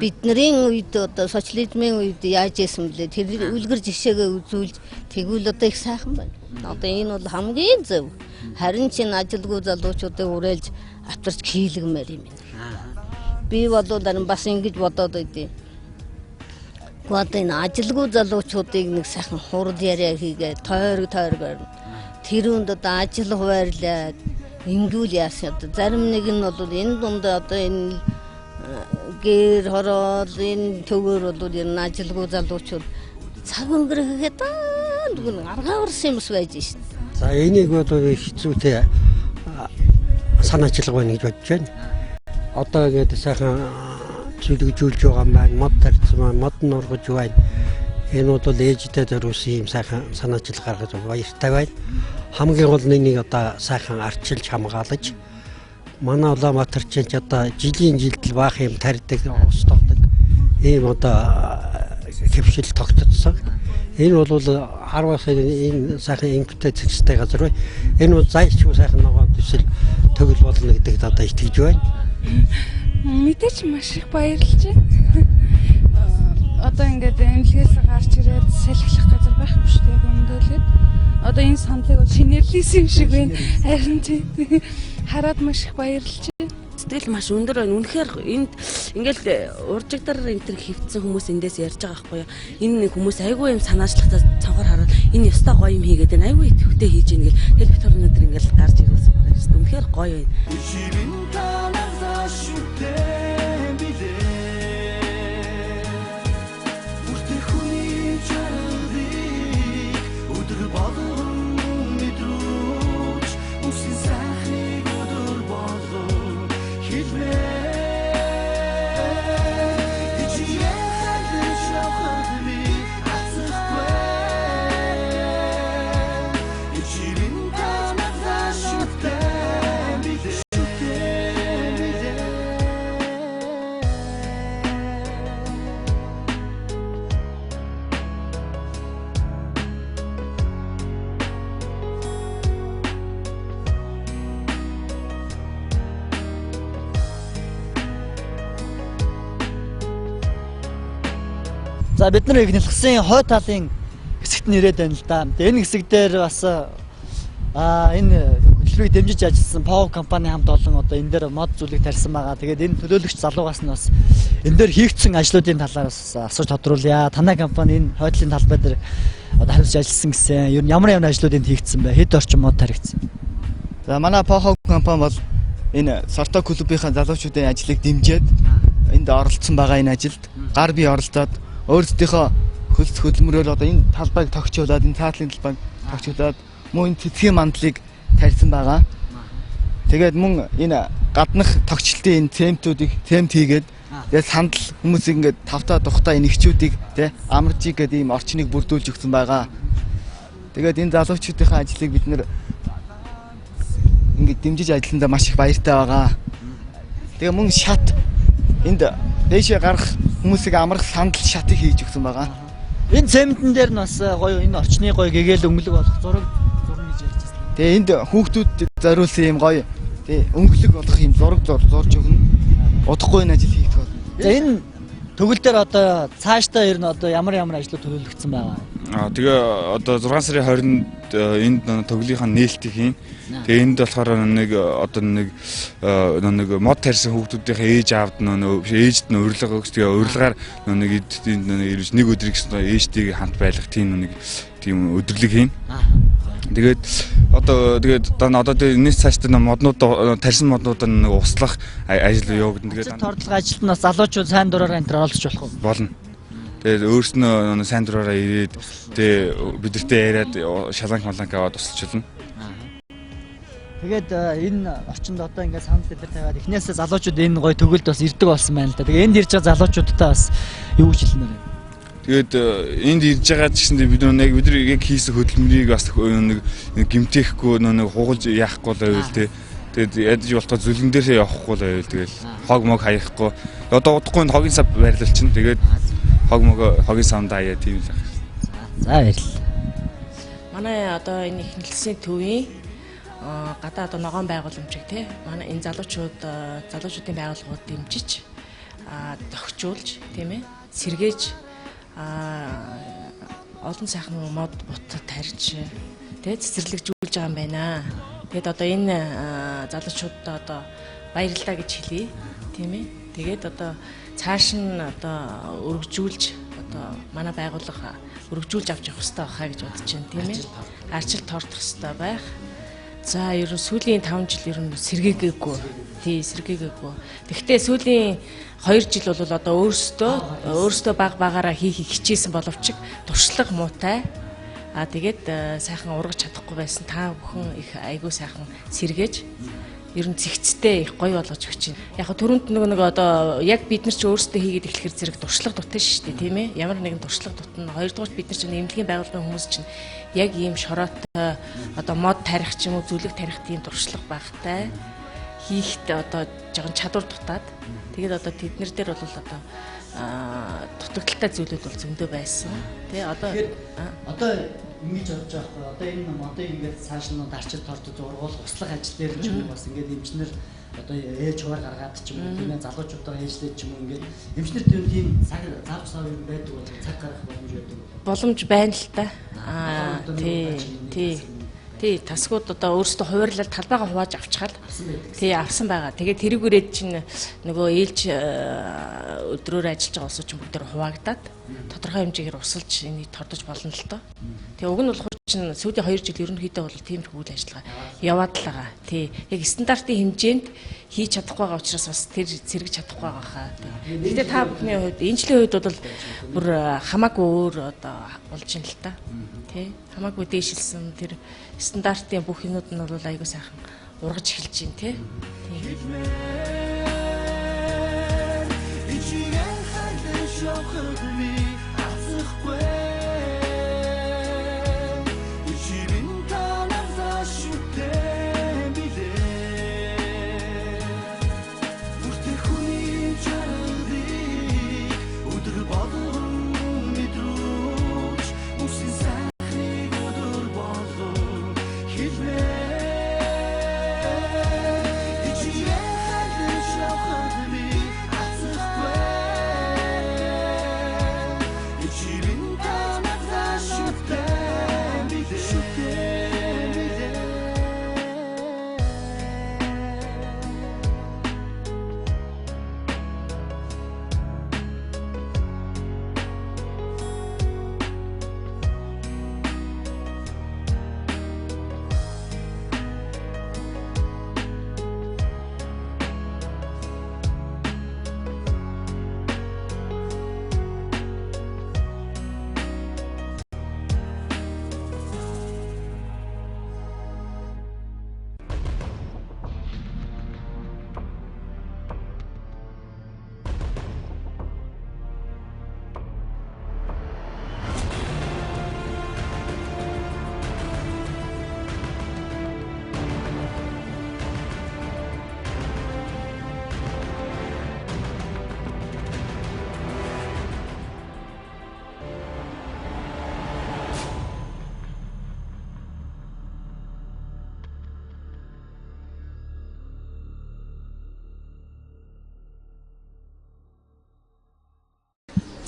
Бидний үед одоо социализмын үед яаж исэн бэлээ тэр үлгэр жишээгээ үзүүлж тэгвэл одоо их сайхан байна. Одоо энэ бол хамгийн зөв. Харин чинь ажилгүй залуучуудыг уриалж авчирч хийлгэмээр юм байна. Би бол бас ингэж бодоод байдیں۔ Одоо энэ ажилгүй залуучуудыг нэг сайхан хурд яриа хийгээ тойрог тойрогоор тэрүүнд одоо ажил хуваарлаад ингүүл яасан одоо зарим нэг нь бол энэ дунд одоо энэ гэр хороол энэ төвөр бол энэ ажилгүй залуучууд Цаг өнгөрөхэд даа аргаа урсан юмс байж шин. За энийг бол хэцүүтэй санаачлага байна гэж бодож байна. Одоо ингээд сайхан зүлэгжүүлж байгаа юм байна. Мод тарьсан байна, мод нь ургаж байна. Энэ бол ээжтэй зориулсан ийм сайхан санаачлал гаргаж баяртай байна. Хамгийн гол нь энийг одоо сайхан арчилж хамгаалаж манай Улаанбаатар чинь ч одоо жилийн жилд л баах юм тарьдаг, устгадаг ийм одоо хэвшил тогтцсон. Энэ бол 10 сарын энэ сайхан эмгтэй цэгцтэй газар бай. Энэ бол зайлшгүй сайхан ногоон төсөл төгөл болно гэдэгт одоо итгэж байна. Мэдээч маш их баярлж байна. Одоо ингээд эмнэлгээс гарч ирээд салхилах газар байхгүй шүү дээ. Яг үнэндээ. Одоо энэ сандлыг бол шинэрлэсэн юм шиг байна. Харин тийм хараад маш их баярлж байна. Сэтгэл маш өндөр байна. Үнэхээр энд ингээл уржигдар энэ төр хөвцөн хүмүүс эндээс ярьж байгаа байхгүй юу? Энэ хүмүүс айгүй юм санаачлагтай цонхоор хараад энэ ёстой гоё юм хийгээд байна. Айгүй идэвхтэй хийж ийн гэл. Тэгэл бид нар өнөөдөр ингээл гарч ирсэн суугаар ирсэн. Үнэхээр гоё байна. За бид нар Нэлхсэн хой талын хэсэгт нь ирээд байна л да. Тэгээ энэ хэсэг дээр бас энэ хөтөлбөрийг дэмжиж ажилласан POW компани хамт олон одоо энэ дээр мод зүйлийг тарьсан байгаа. Тэгээд энэ төлөөлөгч залуугаас нь бас энэ дээр хийгдсэн ажлуудын талаар бас асууж тодруулъя. Танай компани энэ хой талын талбай дээр одоо хариуцж ажилласан гэсэн. Ер нь ямар ямар ажлууд энд хийгдсэн бэ? Хэд орчим мод таригдсан? За манай POW компани бол энэ Сорто клубынхаа залуучуудын ажлыг дэмжиж энд оролцсон байгаа энэ ажилд гар бие оролцоод өөрсдийнхөө хөлс хөдөлмөрөөр одоо энэ талбайг тогтчуулаад энэ цаатлын талбайг тогтчуулаад мөн энэ цэцгийн мандлыг тарьсан байгаа. Тэгээд мөн энэ гаднах тогтчлтын энэ цемтүүдийг цемт хийгээд тэгээд сандал хүмүүсийг ингээд тавтаа тухтаа энэ эгчүүдийг тэ амарчиг гэдэг ийм орчныг бүрдүүлж өгсөн байгаа. Тэгээд энэ залуучуудынхаа ажлыг бид нэр ингээд дэмжиж ажилласандаа маш их баяртай байгаа. Тэгээ мөн шат энд дээшээ гарах хүмүүсийг амрах сандал шатыг хийж өгсөн байгаа. Энэ цементэн дээр нь бас гоё энэ орчны гоё гэгээл өнгөлөг болох зураг зурна гэж ярьж байсан. Тэгээ энд хүүхдүүд зориулсан юм гоё тий өнгөлөг болох юм зураг зурж өгнө. Удахгүй энэ ажил хийх болно. За энэ төгөл дээр одоо цаашдаа ер нь одоо ямар ямар ажлууд төлөвлөгдсөн байгаа. Тэгээ одоо 6 сарын 20-нд энд төгөлийнхаа нээлтийг хийн. Тэгээ энд болохоор нэг одоо нэг нэг мод тарьсан хүүхдүүдийнхээ ээж аавд нөө ээжд нь урилга өгч тэгээ урилгаар нэг энд нэг нэг өдрийг ээжтэйг хамт байлгах тийм нэг тийм өдөрлөг хийн. Тэгээд одоо тэгээд одоо энэс цаашдаа моднууд тарьсан моднуудаа нэг услах ажил явагдана. Тэгээд тордлого ажилд нь бас залуучууд сайн дураараа энэ төр оролцож болох уу? Болно. Тэгээд өөрснөө сайн дураараа ирээд тэгээ бидэртэй яриад шаланк маланк аваад тусалж болно. Тэгээд энэ орчинд одоо ингээд санал дээр тавиад эхнээсээ залуучууд энэ гоё төгөлд бас ирдэг болсон байна л да. Тэгээ энд ирж байгаа залуучуудтай бас юу гэж хэлмээр байна? Тэгээд энд ирж байгаа ч гэсэн бид нэг бид яг хийсэн хөдөлмөрийг бас нэг гимтээхгүй нэг хугалж яахгүй л байвал тэ. Тэгээд ядаж болтоо зүлгэн дээрээ явахгүй л байвал тэгэл хог мог хаяхгүй. Одоо удахгүй энэ хогийн сав байрлалчин. Тэгээд хог мог хогийн савнд хаяа тийм л байх. За баярлалаа. Манай одоо энэ их нэлсийн төвийн гадаа одоо ногоон байгууламжийг те манай энэ залуучуудын байгууллагууд дэмжиж зохицуулж тийм сэргээж олон сайхан мод бут тарьж те цэцэрлэгжүүлж байгаа юм байна. Тэгээд одоо энэ залуучуудад одоо баярлалаа гэж хэлье тийм ээ. Тэгээд одоо цааш нь одоо өргөжүүлж одоо манай байгууллага өргөжүүлж авч явах хэрэгтэй байхаа гэж бодож байна тийм ээ. Арчил тордох хэрэгтэй байх. За ер нь сүүлийн 5 жил ер нь сэргээгээгүй. Тий, сэргээгээгүй. Тэгвэл сүүлийн 2 жил бол одоо өөрсдөө баг багаараа хийхийг хичээсэн боловч туршлага муутай. Аа тэгээд сайхан ургаж чадахгүй байсан. Та бүхэн их айгүй сайхан сэргээж ер нь цэгцтэй их гоё болгож өгч байна. Яг түрүүнд нэг одоо яг бид нар ч өөрсдөө хийгээд эхлэхэр зэрэг туршлага дутна шүү дээ, тийм ээ. Ямар нэгэн туршлага дутна. Хоёрдугаар бид нар чинь эмнэлгийн байгууллагын хүмүүс чинь яг ийм шороотой одоо мод тарих ч юм уу зүлэг тарих тийм туршлага багтай хийхдээ одоо жоохон чадвар дутаад тэгээд одоо тэднэр дээр бол одоо дутагдaltaй зүйлүүд бол зөндөө байсан. Тэ одоо ингэж бодож байгаа байхгүй. Одоо энэ модыг ингээд цааш нь дарчид тордод ургуул услах ажил дээр ч юм уу бас ингээд эмчнэр одоо ээж хуваар гаргаад ч юм уу тийм ээ залуучуудаа ээжлээд ч юм уу ингээд эмчнэр тийм цаг завч сав юм байдаг бол цаг гаргах боломж байдаг. Боломж байна л та. Аа тий. Тий, тасгууд одоо өөрсдөө хуваарлал талбайгаа хувааж авчхаал. Тий, авсан байгаа. Тэгээд тэрүүгээрээ чинь нөгөө ээлж өдрөөр ажиллаж байгаа улсууд чинь бүгдээр хуваагдаад тодорхой хэмжээгээр усалж энийг тордож болно л доо. Тэгээ уг нь болохоор чинь сүүлийн 2 жил ерөнхийдөө бол тиймэрхүү үйл ажиллагаа яваад л байгаа. Тий, яг стандартын хэмжээнд хийж чадахгүй байгаа учраас бас тэр сэргэж чадахгүй байгаа хаа. Гэхдээ та бүхний хувьд энэ жилийн хувьд бол бүр хамаагүй өөр одоо болж байна л та. Тий, хамаагүй дээшилсэн тэр стандартын бүх юмнууд нь бол айгүй сайхан ургаж эхэлж байна тий.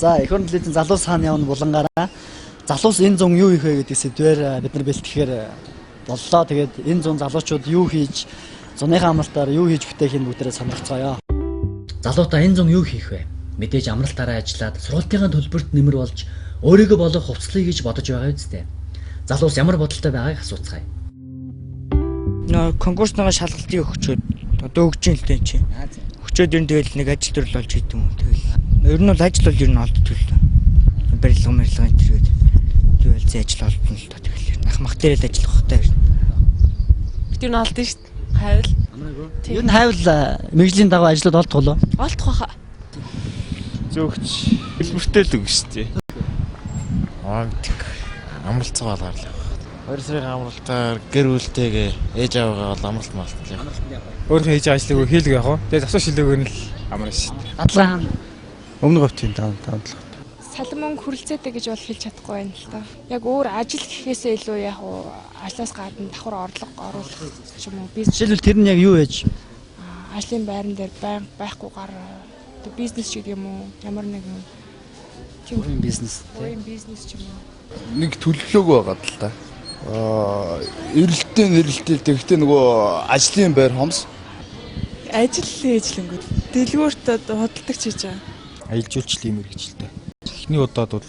За эх орон телевизийн залуус хаана явна булангаараа залуус энэ зун юу хийх вэ гэдэг сэдвээр бид нар бэлтгэхээр боллоо. Тэгээд энэ зун залуучууд юу хийж зуныхаа амралтаар юу хийж бүтээхийг бүгдээрээ сонирхцгоё. Залуудаа энэ зун юу хийх вэ? Мэдээж амралтаараа ажиллаад сургалтынхаа төлбөрт нэмэр болж өөрийгөө болох хувцлыг гэж бодож байгаа үстэй. Залуус ямар бодолтой байгааг асууцгаая. Нөө конкурсныхаа шалгалтыг өгчөөд одоо өгч юм л дээ чи. Өгчөөд ер нь тэгэл нэг ажил төрөл олж хийдэг юм. Тэгэл ер нь бол ажил бол ер нь олддог л дээ. Барилга мэрилга энэ төргээд тэгэл зэ ажил олдно л доо тэгэл. Ах мах дээр л ажиллах хэрэгтэй ер нь. Бид ер нь олдсон шүү дээ. Хайвал. Ер нь хайвал мэргэжлийн дагуу ажлууд олдох уу? Олдох байхаа. Зөөгч хэлбэртэй л үг шүү дээ. Аа мэдэх. Амралт цугаал гарлаа. 2 сарын амралтаар гэр бүлтэйгээ ээж аваагаа бол амралт малт л явах. Өөрийнхөө хийж байгаа ажлыг хийлэг явах уу? Тэгээ засуу шилээгөр нь л амарна шүү дээ. Дадлага хаана? Өмнө говьтын дадлага. Салан мөнгө хүрэлцээтэй гэж бол хэлж чадахгүй байна л та. Яг өөр ажил гэхээсээ илүү яг ажлаас гадна давхар орлого оруулах ч юм уу бизнес. Жишээлбэл тэр нь яг юу яаж? Ажлын байран дээр байхгүйгээр бизнес ч гэдэг юм уу ямар нэгэн тийм бизнес. Тийм бизнес ч юм уу. Нэг төлөвлөгөө байгаа л та. Эрэлттэй нэрэлтэй тэгтээ нөгөө ажлын байр хомс. Ажил хийжлэнгүүд дэлгүүрт худалдагч хийж байгаа. Аялал жуулчлалын мэргэжилтэй. Эхний удаад бол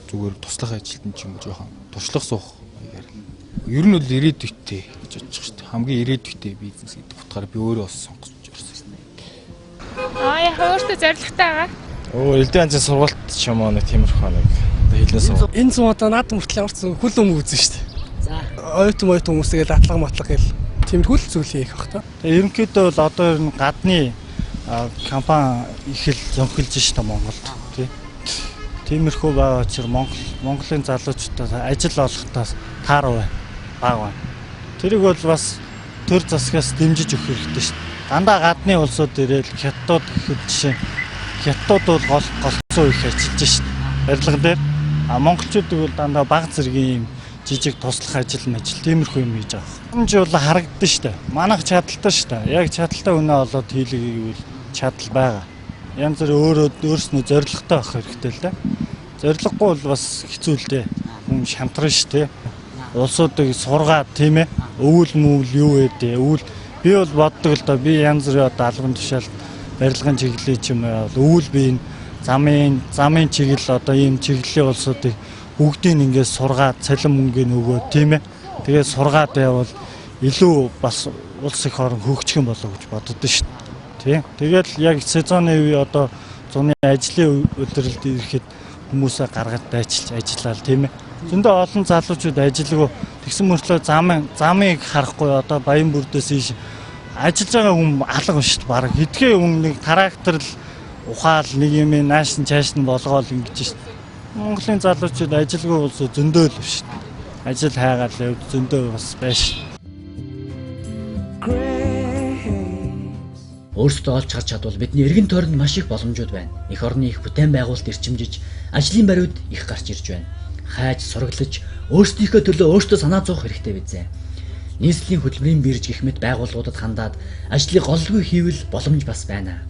зүгээр туслах ажилтан ч юм уу жоохон туршлага суух маягаар. Ер нь бол ирээдүйтэй гэж бодож байгаа шүү дээ. Хамгийн ирээдүйтэй бизнес гэдэг утгаараа би өөрөө бас сонгож ирсэн. Аа, яг өөртөө зорилготой байгаа. Өө, элдв янзын сургалт ч юм уу, нэг тиймэрхүү нэг одоо хэлний сургалт. Энэ зун одоо наадам хүртэл ямар ч зун хөл өмг үзэн шүү дээ. За. Ойтон ойтон хүмүүсээ датлага матлага гэл тиймэрхүү л зүйл хийх бах та. Тэгээ ерөнхийдөө бол одоо ер нь гадны компани их л зөнхөлж шít Монголд, тий. Тиймэрхүү байгаа учраас Монголын залуучуудаас ажил олохтаас тааруу байна. Бага байна. Тэрийг бол бас төр засгаас дэмжиж өгөх хэрэгтэй шүү дээ. Дандаа гадны улсууд ирээл хятадууд гэхэд жишээ хятадууд бол гол голцоо их ажиллаж шít. Барилган дээр. А монголчууд бол дандаа баг зэргийн юм жижиг туслах ажил мажил тиймэрхүү юм хийж байгаа. Энэ ч бол харагдсан шүү дээ. Манайх чадaltaй шүү дээ. Яг чадaltaй хүнээ олоод хийлгэе гэвэл чадал байгаа. Янз бүр өөрөө өөрснөө зоригтой байх хэрэгтэй л дээ. Зориггүй бол бас хэцүү л дээ. Хүн шамтран шүү дээ. Улсуудыг сургаад, тийм ээ. Өвөл мөвл юу вэ дээ. Өвөл би бол боддог л доо, би янз бүрийн одоо албан тушаалд барилгын чиглэлийн ч юм уу өвөл би энэ замын чиглэл одоо ийм чиглэлийн улсуудыг бүгдийг ингээд сургаад цалин мөнгөний өгөө, тийм ээ. Тэгээд сургаад байвал илүү бас улс их орон хөгжих юм болов гэж боддоо шүү дээ. Тийм. Тэгээд яг сезонны үе одоо зуны ажлын удирдалд ирэхэд хүмүүсээ гаргаж дайчилж ажиллаа, тийм ээ. Зөндөө олон залуучууд ажилгүй тэгсэн мөртлөө замыг харахгүй одоо баян бүрдээс ийш ажиллаж байгаа хүн алга шүү дээ. Бараг хэдхэн хүн нэг трактор л ухаал нэг юм нааш нь чааш нь болгоол ингэж шүү дээ. Монголын залуучууд ажилгүй улс зөндөө л шүү дээ. Ажил хайгаал явд зөндөө бас байна шүү. Өөрсдөө олж харж чадвал бидний эргэн тойронд маш их боломжууд байна. Эх орны их бүтээн байгуулалт эрчимжиж, ажлын бариуд их гарч ирж байна. Хайж, сураглаж, өөрсдийнхөө төлөө өөрсдөө санаа зовох хэрэгтэй бизээ. Нийслэлийн хөдөлмөрийн бирж гэх мэт байгууллагуудад хандаад ажлыг голлгүй хийвэл боломж бас байна.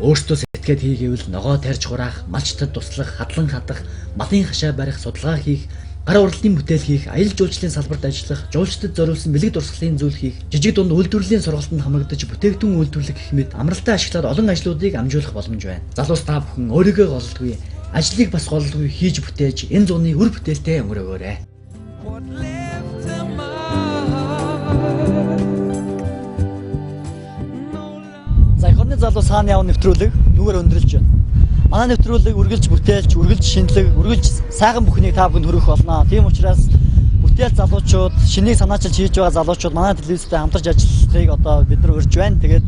Өөрсдөө сэтгээд хийгээвэл ногоо тарьж хураах, малчтад туслах, хадлан хадах, малын хашаа барих, судалгаа хийх, гар урлалын бүтээл хийх, аялал жуулчлалын салбарт ажиллах, жуулчдад зориулсан бэлэг дурсгалын зүйл хийх, жижиг дунд үйлдвэрлэлийн сургалтанд хамрагдаж бүтээгдэхүүн үйлдвэрлэх гэх мэт амралтаа ашиглаад олон ажлуудыг амжуулах боломж байна. Залуус та бүхэн өөрийгөө голлолгүй, ажлыг бас голлолгүй хийж бүтээж энэ зуны үр бүтээлтэй өнгөрөөгөөрэй. За, эх орны залуу саана яв нэвтрүүлэг нүгээр өндөрлж байна. Манай нэвтрүүлэг үргэлж бүтээлч, үргэлж шинэлэг, үргэлж сайхан бүхнийг та бүхэнд хүргэх болно. Тийм учраас бүтээл залуучууд, шинийг санаачилж хийж байгаа залуучууд манай телевизтэй хамтарч ажиллахыг одоо бид нар урьж байна. Тэгээд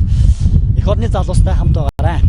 эх орны залуустай хамт байгаарай.